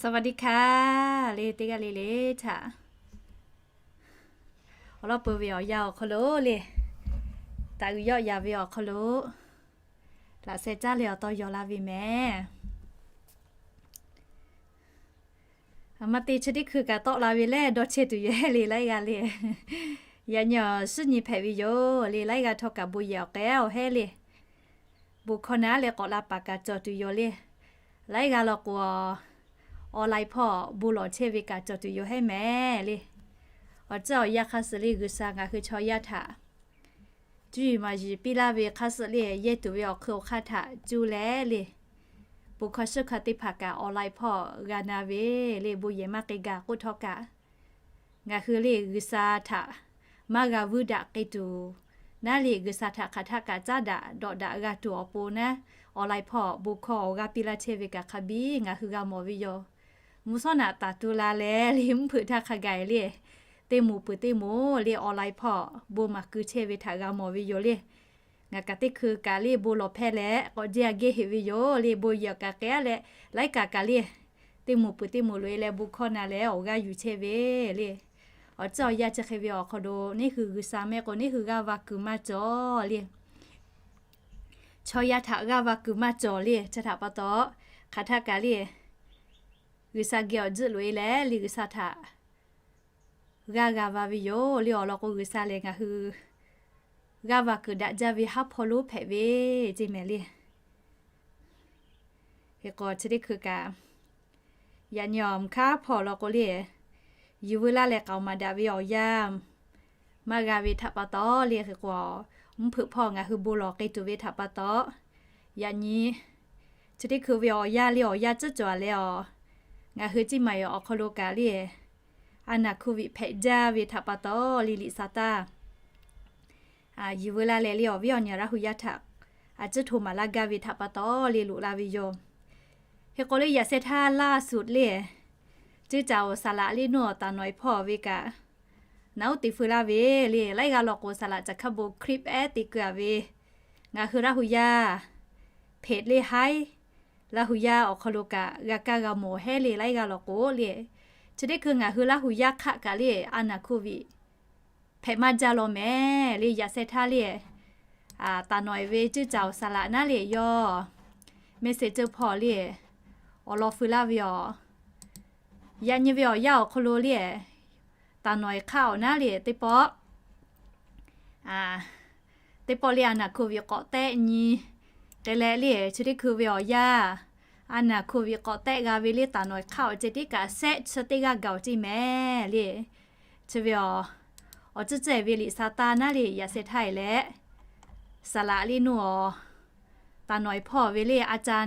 สวัสดีค่ะ le teˇ g'aˇ le le htaꞈ awˬ lawn peuˬ ve awˬ yanˇ awˬ hk'aw lo le, taˍ uiˍ yawˆ yan ve awˬ hk'aw lo laꞈ sheh caˉ leh awˬ taw yaw la ve mehˍ. Maˇ te chi teˇ hkui kaꞈ tawˆ la ve lehˬ dawˇ chehˇ tuˬ yoˬ hehˉ le laiˉ g'aˇ le. Yaꞈ nyi awˬ suhˉ nyi hpehꞈ ve yoˬ le, laiˉ g'aˇ htawˇ kaꞈ bon yehˬ awˬ k'ai awˬ hehˉ le. Bon hkawˇ naˉ leh k'awꞈ la paˍ kaꞈ cawˬ tuˬ yoˬ le. Laiˉ g'aˇ law k'o, online hpawˇ bon lawˬ chehˇ ve kaꞈ cawˬ tuˬ yoˬ hehˉ mehˍ le. Awˬ ceuˬ awˬ yanˇ hk'a suh le G'uiˬsha ngaˬ hui chaw yaˇ htaꞈ cuˇ yiˍ maˍ yiˍ piˇ laˇ ve hk'a suh le yehˇ tuˬ ve awˬ hk'eun awˬ hk'aˇ htaꞈ cuˇ leh le, bon hkawˇ suhˉ hkawˇ teˇ hpaˍ kaꞈ online hpawˇ g'a na ve le, bon yehˬ maˇ k'ai gaˬ k'oˆ htawˇ kaꞈ, ngaˬ hui le G'uiˬsha htaꞈ maˇ g'a vuiˇ daꞈ k'ai tuˬ, naˉ le G'uiˬsha htaꞈ hk'aˬ htaˆ kaꞈ caˉ daꞈ dawꞈ daꞈ g'a tuˬ awˬ pon naˉ, online hpawˇ bon hkawˇ awˬ g'aˇ piˇ laˇ chehˇ ve kaꞈ hk'a biˇ ngaˬ hui g'a mawˬ ve yoˬ. Mvuhˇ shawˉ naꞈ taˍ tu la leh le mvuhˇ hpeuꞈ htaˇ hk'a gaˬ le, teˇ moˍ peuˬ teˇ moˍ le online hpawˇ bon maˍ keu chehˇ ve htaꞈ g'a mawˬ ve yoˬ le. Ngaˬ kaꞈ teˇ hkui kaꞈ le bon lawˬ hpehˇ leh k'awꞈ jeˇ a geh heꞈ ve yoˬ le, bon yehˬ awˬ kaꞈ k'ai a leh laiˉ kaꞈ kaꞈ le, teˇ moˍ peuˬ teˇ moˍ loꞈ e leh bon hkawˇ na leh awˬ g'aˇ yuˬ chehˇ ve le. Awˬ ceuˬ awˬ yanˇ chi hk'e ve awˬ hk'aw lo neˇ hui G'uiˬsha mehˆ k'o neˇ hui g'aˇ va kuiˬ maˇ cawˬ le. Chaw yaˇ htaꞈ g'aˇ va kuiˬ maˇ cawˬ le. Chi htaꞈ pa taw, hk'aˬ htaˆ kaꞈ le G'uiˬsha geh awˬ tzuhˆ loꞈ e leh le G'uiˬsha htaꞈ g'aˇ g'a va ve yoˬ le. Awˬ lawn k'o G'uiˬsha lehˬ ngaˬ hui g'aˇ va kuiˬ daꞈ jaˇ ve haˉ hpawˇ lonˉ hpehꞈ ve ceˇ mehˍ le. Hk'e k'o chi teˇ hkui kaꞈ, yaꞈ nyi awˬ mvuhˇ hk'aˇ hpawˇ law k'o le, yuˬ veu laˇ leh k'aoˍ maˍ daꞈ ve awˬ yanˇ maˇ g'a ve htaꞈ pa taw le, hk'e k'o mvuhˇ hpeuꞈ hpawˇ ngaˬ hui bon lawˬ k'ai tuˬ ve htaꞈ pa taw, yaꞈ nyi chi teˇ hkui ve awˬ yanˇ le awˬ yanˇ tcuhˉ cawˬ leh awˬ, ngaˬ hui Ciˇ maˍ awˬ hk'aw lo kaꞈ le, a naˍ hkuˇ viꞈ hpehꞈ jaˇ ve htaꞈ pa taw le liꞈ sa taˇ yuˬ veu laˇ leh le awˬ viˉ awˬ nyi Laˇ hu yaˇ htaꞈ a tcuhˉ hto maˍ laˇ gaˇ ve htaꞈ pa taw le loꞈ la ve yoˬ. Hk'e k'o le yaꞈ sheh htaˇ laˇ suhˍ le, ceˇ caˍ awˬ saˍ laꞈ le nuˇ awˬ taˍ nawˬ e hpawˇ ve kaꞈ, naˍ uˉ te feu laˇ ve le laiˉ g'aˇ law k'o saˍ laꞈ caˍ hkaˇ bon clip ehˉ te keu a ve, ngaˬ hui Laˇ hu yaˇ hpehꞈ le haiˉ Laˇ hu yaˇ awˬ hk'aw lo kaꞈ g'a kaˇ g'a mawˬ hehˉ le laiˉ g'aˇ law k'o le. Chi teˇ hkui ngaˬ hui Laˇ hu yaˇ hk'aˆ kaꞈ le a naˍ hkuˇ viꞈ hpehꞈ maˇ jaˇ law mehˍ le yaꞈ sheh htaˇ le, taˍ nawˬ e ve ceˇ caˍ awˬ saˍ laꞈ naˉ le yawˇ mehˆ shehˍ ceuˇ hpawˇ le awˬ lawn feu laˇ ve awˬ, yaꞈ nyi ve awˬ yanˇ awˬ hk'aw lo le, taˍ nawˬ e hk'aˆ awˬ naˉ le teˇ pawˆ teˇ pawˆ le a naˍ hkuˇ viꞈ k'awꞈ tehˆ nyi te leh le chi teˇ hkui ve awˬ yanˇ, a naˍ hkuˇ viꞈ k'awꞈ tehˆ g'a ve le taˍ nawˬ e hk'aˆ awˬ ceh tiˉ kaꞈ shehˆ chi teˇ g'aˇ gaˬ awˬ ceˇ mehˍ le. Chi ve awˬ, awˬ tcuhˉ cehˬ ve liꞈ sa taˇ naˉ le yaꞈ sheh htaˇ e leh, saˍ laꞈ le nuˇ awˬ taˍ nawˬ e hpawˇ ve le a ca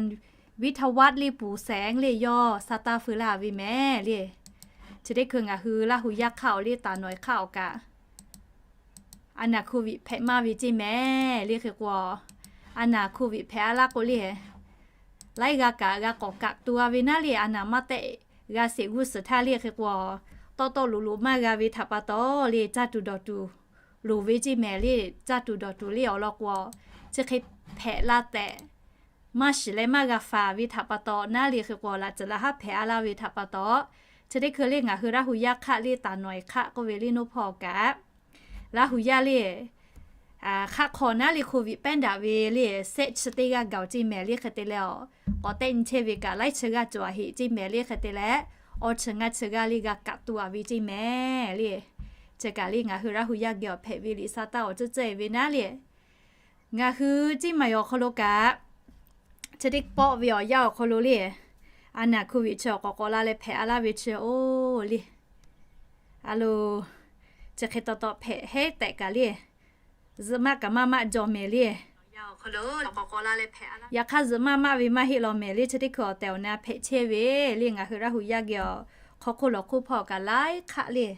viˉ htaˇ waˆ le puˍ sehˍ le yawˇ sa taˇ feu laˇ ve mehˍ le. Chi teˇ hkui ngaˬ hui Laˇ hu yaˇ hk'aˆ awˬ le taˍ nawˬ e hk'aˆ awˬ kaꞈ a naˍ hkuˇ viꞈ hpehꞈ maˇ ve ceˇ mehˍ le hk'e k'o, a naˍ hkuˇ viꞈ hpehꞈ a laˇ k'o le, laiˉ g'aˇ kaꞈ g'a k'awꞈ kaꞈ tu a ve naˉ le a naˍ maˇ tehˆ g'a sheˍ g'uˇ suhˍ htaˇ le hk'e k'o, tawˆ tawˆ loꞈ loꞈ maˇ g'a ve htaꞈ pa taw le caˇ tuˬ dawˬ tuˬ loˍ ve ceˇ mehˍ le. Caˇ tuˬ dawˬ tuˬ le awˬ lawn k'o, chi hk'e hpehꞈ la tehꞈ maˇ shiˍ leh maˇ g'a faˍ ve htaꞈ pa taw naˉ le hk'e k'o laꞈ ceuˬ laꞈ haˉ hpehꞈ a laˇ ve htaꞈ pa taw, chi teˇ hkui le ngaˬ hui Laˇ hu yaˇ hk'aˆ le taˍ nawˬ e hk'aˆ k'oˆ ve le nuˇ hpawˇ kaꞈ, Laˇ hu yaˇ le hk'aˆ hk'aw naˉ le hkuˇ viꞈ pehˉ daꞈ ve le shehˆ chi teˇ g'aˇ gaˬ awˬ ceˇ mehˍ le hk'e te leh awˬ, k'awꞈ tehˆ nyi chehˇ ve kaꞈ laiˉ chi g'aˇ cawˬ a heꞈ ceˇ mehˍ le hk'e te leh, awˬ chi ngaˇ chi g'aˇ le g'a kaꞈ tu a ve ceˇ mehˍ le. Chi kaꞈ le ngaˬ hui Laˇ hu yaˇ geh awˬ hpehꞈ ve liꞈ sa taˇ awˬ tcuhˉ cehˬ ve naˉ le, ngaˬ hui Ciˇ maˍ awˬ hk'aw lo kaꞈ, chi teˇ pawˆ ve awˬ yanˇ awˬ hk'aw lo le, a naˍ hkuˇ viꞈ chi awˬ k'awꞈ k'awꞈ la leh hpehꞈ a laˇ ve chi oˬ le, a lo, chi hk'e taw taw hpehꞈ hehˉ tehꞈ kaꞈ le, zuhꞈ maˆ kaꞈ maˇ maˆ jaw mehˍ le. Yaꞈ hk'aˇ zuhꞈ maˆ maˆ ve maˇ heˆ law mehˍ le chi teˇ hkui awˬ tehˬ awˬ na hpehꞈ chehˇ ve le ngaˬ hui Laˇ hu yaˇ geh awˬ hk'aw hk'oˆ lawˬ hk'oˆ hpawˇ kaꞈ laiˉ hk'aˆ le,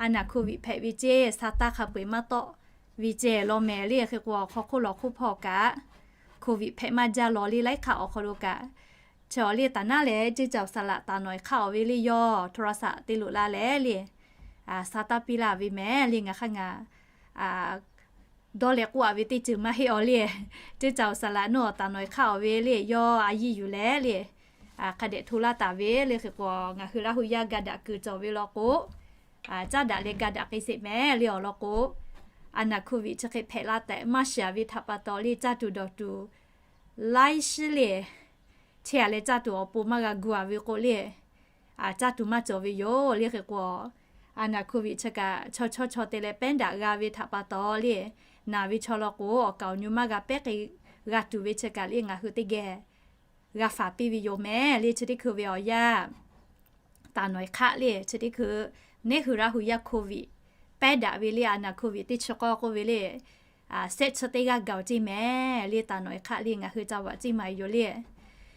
a naˍ hkuˇ viꞈ hpehꞈ ve ceˇ sa taˇ hk'a peu eˬ maˇ tawˆ ve ceh law mehˍ le hk'e k'o awˬ hk'aw hk'oˆ lawˬ hk'oˆ hpawˇ kaꞈ, hkuˇ viꞈ hpehꞈ maˇ jaˇ law le laiˉ hk'aˆ awˬ hk'aw lo kaꞈ, chi awˬ le taˍ naˉ leh ceˇ caˍ awˬ saˍ laꞈ taˍ nawˬ e hk'aˆ awˬ ve le yawˇ hto ra saꞈ te loꞈ la leh le, sa taˇ piˇ laˇ ve mehˍ le ngaˬ hk'aˇ ngaˬ dawˇ leh k'oˆ a ve teˇ ceuˬ maˇ heˆ awˬ le, ceˇ caˍ awˬ saˍ laꞈ nuˇ awˬ taˍ nawˬ e hk'aˆ awˬ ve le yawˇ a yiˇ yuˬ leh le, hk'a dehꞈ hto laˇ taˍ ve le. Hk'e k'o, ngaˬ hui Laˇ hu yaˇ ga daꞈ kuiˬ cawˬ ve law k'o, caˉ daꞈ leh ga daꞈ k'ai sheˍ mehˍ le awˬ lawn k'o, a naˬ hkoˇ viꞈ chi hk'e hpehꞈ la tehꞈ maˇ shiˍ ve htaꞈ pa taw le, caˇ tuˬ dawˬ tuˬ laiˉ shiˉ le, chehˇ a leh caˇ tuˬ awˬ pon maˇ g'a gu a ve k'o le, caˇ tuˬ maˇ cawˬ ve yoˬ le. Hk'e k'o, a naˬ hkoˇ viꞈ chi kaꞈ chaw chawˇ chaw te leh pehˉ daꞈ g'a ve htaꞈ pa taw le, naˬ ve chaw law k'o awˬ kaˍ awˬ nyu maˇ g'a pehˉ k'ai g'a tuˬ ve chi kaꞈ le ngaˬ hui teˇ geh g'a faˍ piˇ ve yoˬ mehˍ le. Chi teˇ hkui ve awˬ yanˇ, taˍ nawˬ e hk'aˆ le chi teˇ hkui neˇ hui Laˇ hu yaˇ hkoˇ viꞈ pehˉ daꞈ ve le, a naˬ hkoˇ viꞈ teˇ chi k'awˇ k'oˆ ve le, sehˆ chi teˇ g'aˇ gaˬ ceˇ mehˍ le. Taˍ nawˬ e hk'aˆ le ngaˬ hui ca vaꞈ ceˇ maˬ yoˬ le.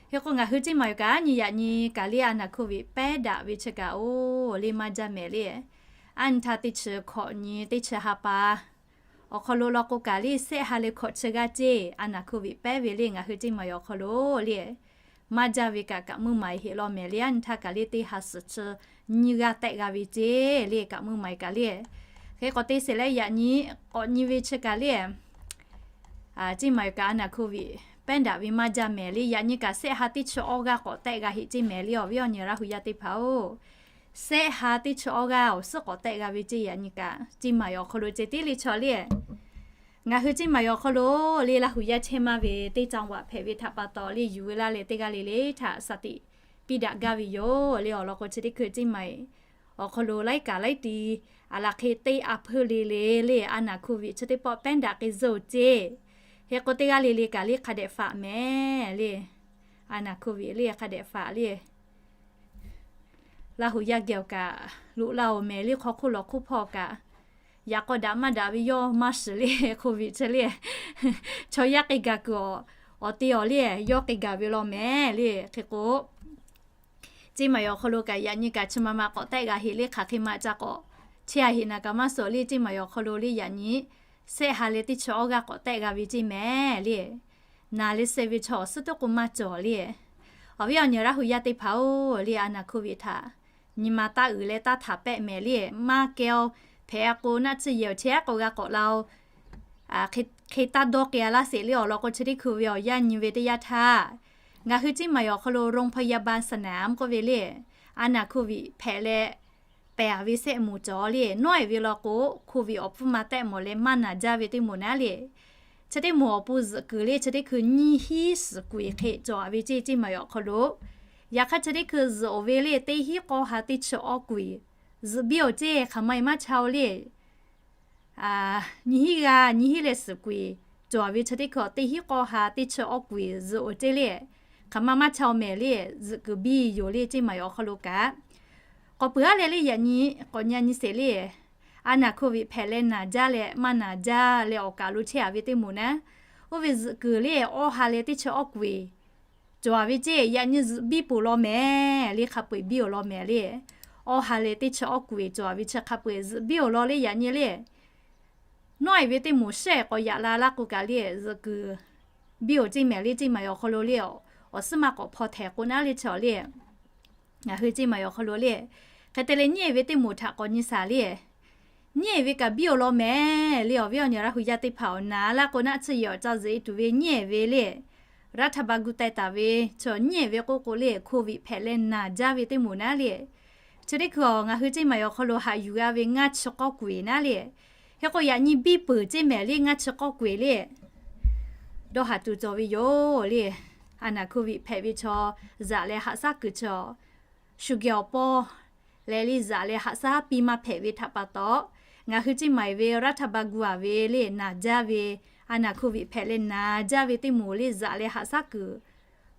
Hk'e k'o, ngaˬ hui ceˇ maˬ yoˬ kaꞈ nyi yaꞈ nyi kaꞈ le a naˬ hkoˇ viꞈ pehˉ daꞈ ve chi kaꞈ oˬ le maˇ jaˇ mehˍ le. A nyi htaˇ teˇ chi hkawꞈ nyi teˇ chi ha pa awˬ hk'aw lo law k'o kaꞈ le sehˆ ha leh hkawꞈ chi g'aˇ ceˇ a naˬ hkoˇ viꞈ pehˉ ve le ngaˬ hui ceˇ maˬ yoˬ awˬ hk'aw lo le, maˇ jaˇ ve kaꞈ kaꞈ meuˇ maˍ e heꞈ law mehˍ le. A nyi htaˇ kaꞈ le teˇ ha suhˍ chi nyiˇ g'aˇ tehˆ g'a ve ceˇ le kaꞈ meuˇ maˍ e kaꞈ le. Hk'e k'o, teˇ sheˍ leh yaꞈ nyi k'awꞈ nyi ve chi kaꞈ le, ceˇ maˬ yoˬ kaꞈ a naˬ hkoˇ viꞈ pehˉ daꞈ ve maˇ jaˇ mehˍ le. Yaꞈ nyi kaꞈ sehˆ ha teˇ chi awˇ g'aˇ k'awꞈ tehˆ g'a heꞈ ceˇ mehˍ le awˬ viˉ awˬ nyi Laˇ hu yaˇ teˇ hpaˍ oˬ. Sehˆ ha teˇ chi awˇ g'aˇ awˬ suhˉ k'awꞈ tehˆ g'a ve ceˇ. Yaꞈ nyi kaꞈ ceˇ maˬ yoˬ awˬ hk'aw lo ceh tiˉ le chaw le ngaˬ hui ceˇ maˬ yoˬ awˬ hk'aw lo le Laˇ hu yaˇ chehˇ maˇ ve teˇ caˇ vaꞈ hpehꞈ ve htaꞈ pa taw le yuˬ ve laˇ leh teˇ g'aˇ le le htaꞈ shaˍ tiꞈ piˇ daꞈ gaˇ ve yoˬ le. Awˬ lawn k'o chi teˇ hkui ceˇ maˬ awˬ hk'aw lo laiˉ kaꞈ laiˉ ti a laˬ hk'e teˇ a hpeuˇ le le le a naˬ hkoˇ viꞈ chi teˇ pawˆ pehˉ daꞈ k'ai zuhˆ ceˇ. Hk'e k'o, teˇ g'aˇ le le kaꞈ le hk'a dehꞈ faꞈ mehˍ le. A naˬ hkoˇ viꞈ le hk'a dehꞈ faꞈ le Laˇ hu yaˇ geh awˬ kaꞈ loꞈ la oˬ mehˍ le. Hk'aw hk'oˆ lawˬ hk'oˆ hpawˇ kaꞈ yaꞈ k'aw daꞈ maˇ daꞈ ve yawˇ maˇ shiˍ le hkoˇ viꞈ chi le. Chaw yaˇ k'ai gaˬ kuiˬ awˬ, awˬ te awˬ le yawˇ k'ai gaˬ ve law mehˍ le. Hk'e k'o, ceˇ maˬ yoˬ awˬ hk'aw lo kaꞈ yaꞈ nyi kaꞈ chi ma ma k'awꞈ tehˆ g'a heꞈ le hk'aˬ hk'e ma ca k'awꞈ chehˇ a heꞈ naˍ kaꞈ maˇ suhˍ le. Ceˇ maˬ yoˬ awˬ hk'aw lo le yaꞈ nyi sehˆ ha leh teˇ chi awˇ g'aˇ k'awꞈ tehˆ g'a ve ceˇ mehˍ le. Naˬ leh suh ve chaw awˬ suhˉ teˇ k'o maˇ cawˬ le. Awˬ viˉ awˬ nyi Laˇ hu yaˇ teˇ hpaˍ oˬ le a naˬ hkoˇ viꞈ htaꞈ nyi ma taˇ uiˍ leh taˇ htaˍ pehˆ mehˍ le. Maˇ kehˬ oˬ, hpehꞈ a k'o naˆ tsuhˇ yehˬ awˬ chehˇ k'o g'a k'awꞈ la oˬ. Hk'e taˇ dawˇ k'ai a laˇ sheˍ le awˬ lawn k'o chi teˇ hkui ve awˬ yanˇ nyi ve teˇ yanˇ htaˇ, ngaˬ hui ceˇ maˬ yoˬ awˬ hk'aw lo โรงพยาบาลสนาม k'oˆ ve le, a naˬ hkoˇ viꞈ hpehꞈ leh pehˬ a ve sehˆ moˍ cawˬ le. Nawˉ e ve law k'o, hkoˇ viꞈ awˬ hpfuhˇ ma tehˆ mawˬ leh maˇ naˬ jaˇ ve teˇ moˍ naˉ le. Chi teˇ moˍ awˬ pon zuhꞈ kuiˬ le chi teˇ hkui nyiˇ hinˉ suhˍ kuiˬ hk'e cawˬ a ve ceˇ ceˇ maˬ yoˬ awˬ hk'aw lo. Yaꞈ hk'aˇ chi teˇ hkui zuhꞈ oˬ ve le teˇ hinˉ k'awˇ ha teˇ chi awˇ kuiˬ zuhꞈ biˇ oˬ ceˇ hk'aˬ ma e maˇ cha oˬ le. Nyiˇ hinˉ g'aˇ nyiˇ hinˉ leh suhˍ kuiˬ cawˬ a ve chi teˇ hkui teˇ hinˉ k'awˇ ha teˇ chi awˇ kuiˬ zuhꞈ oˬ ceˇ le. Hk'aˬ ma maˇ cha oˬ mehˍ le, zuhꞈ kuiˬ biˇ yoˬ le ceˇ maˬ yoˬ awˬ hk'aw lo kaꞈ. K'awꞈ peuˬ aˉ leh le yaꞈ nyi k'awꞈ nyi a nyi sheˍ le. A naˬ hkoˇ viꞈ hpehꞈ leh naˬ jaˇ leh maˇ naˬ jaˇ leh awˬ kaˬ lo chehˇ a ve teˇ moˍ naˉ, oˇ ve zuhꞈ kuiˬ le awˇ ha leh teˇ chi awˇ kuiˬ cawˬ a ve ceˇ. Yaꞈ nyi zuhꞈ biˇ peuˬ law mehˍ le, hk'a peu eˬ biˇ oˬ law mehˍ le. Awˇ ha leh teˇ chi awˇ kuiˬ cawˬ a ve chi hk'a peu eˬ zuhꞈ biˇ oˬ law le yaꞈ nyi le. Nawˉ e ve teˇ moˍ shehˆ k'awꞈ yaꞈ la laˇ k'o kaꞈ le zuhꞈ kuiˬ biˇ oˬ ceˇ mehˍ le ceˇ maˬ yoˬ awˬ hk'aw lo le. Awˬ suhˉ maˇ k'awꞈ hpaw htehˍ k'o naˉ le chaw le. Ngaˬ hui ceˇ maˬ yoˬ awˬ hk'aw lo le. Hk'e te leh nyiˇ e ve teˇ moˍ htaꞈ k'awꞈ nyi shaˍ le. Nyiˇ e ve kaꞈ biˇ oˬ law mehˍ le. Awˬ viˉ awˬ nyi Laˇ hu yaˇ teˇ hpaˍ awˬ naˍ laˇ k'o naˆ tsuhˇ yehˬ awˬ ca zuhꞈ e tuˬ ve nyiˇ e ve le. รัฐบาล gu teh taˍ ve chaw nyiˇ e ve k'oˆ k'o le hkoˇ viꞈ hpehꞈ leh naˬ jaˇ ve teˇ moˍ naˉ le. Chi teˇ hkui awˬ ngaˬ hui ceˇ maˬ yoˬ awˬ hk'aw lo haꞈ yuˬ g'a ve ngaˇ chi k'awˇ kuiˬ naˉ le. Hk'e k'o yaꞈ nyi biˇ peuˬ ceˇ mehˍ le ngaˇ chi k'awˇ kuiˬ le. Dawˇ haˍ tuˬ cawˬ ve yoˬ le. A naˬ hkoˇ viꞈ hpehꞈ ve chaw zaꞈ leh haꞈ shaˉ kuiˬ chaw shu geh awˬ pawˇ leh le zaꞈ leh haꞈ shaˉ piˇ maˇ hpehꞈ ve htaꞈ pa taw, ngaˬ hui ceˇ maˬ e ve รัฐบาล gu a ve le naˬ jaˇ ve, a naˬ hkoˇ viꞈ hpehꞈ leh naˬ jaˇ ve teˇ moˍ le zaꞈ leh haꞈ shaˉ kuiˬ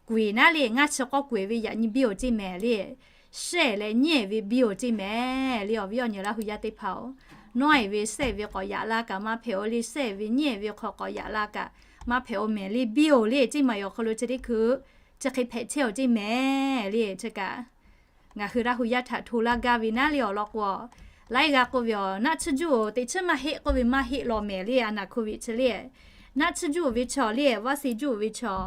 kuiˬ naˉ le ngaˇ chi k'awˇ kuiˬ ve yaꞈ nyi biˇ oˬ ceˇ mehˍ le. Shehˆ leh nyiˇ e ve biˇ oˬ ceˇ mehˍ le. Awˬ viˉ awˬ nyi Laˇ hu yaˇ teˇ hpaˍ oˬ, nawˉ e ve shehˆ ve k'awꞈ yaꞈ la kaꞈ maˇ hpehꞈ oˬ le, shehˆ ve nyiˇ e ve hk'aw k'awꞈ yaꞈ la kaꞈ maˇ hpehꞈ oˬ mehˍ le biˇ oˬ le ceˇ maˬ yoˬ awˬ hk'aw lo chi teˇ hkui chi hk'e hpehꞈ chehˇ oˬ ceˇ mehˍ le. Chi kaꞈ ngaˬ hui Laˇ hu yaˇ htaꞈ hto laˇ gaˇ ve naˉ le awˬ lawn k'o, laiˉ g'aˇ k'oˆ ve awˬ naˆ tsuhˇ juˇ oˬ teꞈ chiˉ maˇ heˆ k'oˆ ve maˇ heˆ law mehˍ le. A naˬ hkoˇ viꞈ chi le naˆ tsuhˇ juˇ oˬ ve chaw le vaˇ se juˇ oˬ ve chaw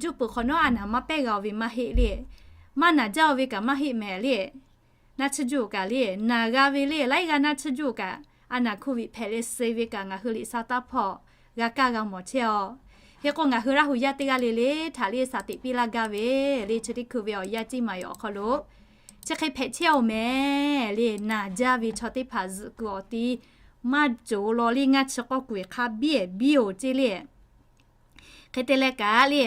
juˇ peuˬ hk'awꞈ nawˉ a naˬ maˇ pehˇ g'a oˬ ve maˇ heˆ le. Maˇ naˬ jaˇ oˬ ve kaꞈ maˇ heˆ mehˍ le. Naˆ tsuhˇ juˇ oˬ kaꞈ le naˬ g'a ve le laiˉ g'aˇ naˆ tsuhˇ juˇ oˬ kaꞈ, a naˬ hkoˇ viꞈ hpehꞈ leh suh ve kaꞈ ngaˬ hui liꞈ sha taˇ hpawˇ g'a kaˇ g'a mawˬ chehˇ aˬ. Hk'e k'o ngaˬ hui Laˇ hu yaˇ teˇ g'aˇ le le htaꞈ le saˍ teꞈ piˇ laˇ gaˇ ve le, chi teˇ hkui ve awˬ yanˇ Ciˇ maˍ awˬ hk'aw lo chi hk'e hpehꞈ chehˇ-oˬ mehˍ le. Naˬ jaˇ ve chaw teˇ hpaˍ zuhꞈ kuiˬ awˬ ti maˇ cawˬ law le, ngaˇ chi k'awˇ kuiˬ hk'a biˇ-ehˍ biˇ-oˬ ceˇ le. Hk'e te leh kaꞈ le,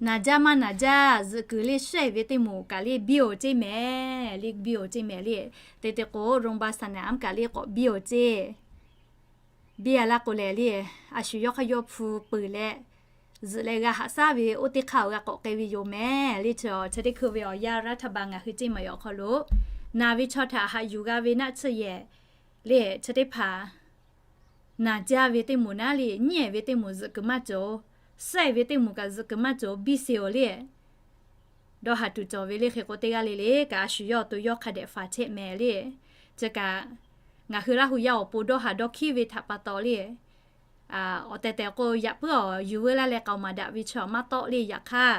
naˬ jaˇ maˇ naˬ jaˇ zuhꞈ kuiˬ le shehˆ ve teˇ moˍ kaꞈ le biˇ-oˬ ceˇ mehˍ le, biˇ-oˬ ceˇ mehˍ le. Te te k'o โรงพยาบาลสนาม kaꞈ le k'awꞈ biˇ-oˬ ceˇ. Biˇ-a laˇ k'o lehˬ le, a shu yawˇ hk'aˇ yawˇ hpu peuˬ leh, zuhꞈ leh g'a haꞈ shaˉ ve oˇ teˇ hk'aˇ awˬ g'a k'awꞈ k'ai ve yoˬ mehˍ le. Chi teˇ hkui ve awˬ yanˇ รัฐบาล ngaˬ hui Ciˇ maˍ awˬ hk'aw lo naˬ ve chaw htaꞈ haꞈ yuˬ g'a ve naˆ tsuhˇ yehˬ le, chi teˇ hpaˍ naˬ jaˇ ve teˇ moˍ naˉ le, nyiˉ-ehˍ ve teˇ moˍ zuhꞈ kuiˬ maˇ cawˬ, shehˆ ve teˇ moˍ kaꞈ zuhꞈ kuiˬ maˇ cawˬ, biˇ sheˍ-oˬ le. Dawˇ haˍ tuˬ cawˬ ve le. Hk'e k'o teˇ g'aˇ le le kaꞈ a shu yawˇ awˬ to yawˇ hk'a dehꞈ faˍ chehˇ mehˍ le. Chi kaꞈ ngaˬ hui Laˇ hu yaˇ awˬ pon dawˇ haˍ dawˇ hkiˉ ve htaꞈ pa taw le, awˬ tehˬ tehˬ k'o yaꞈ puiˉ awˬ yuˬ veu laˇ leh k'aoˍ maˍ daꞈ ve chi maˇ tawˆ le. Yaꞈ hk'aˇ,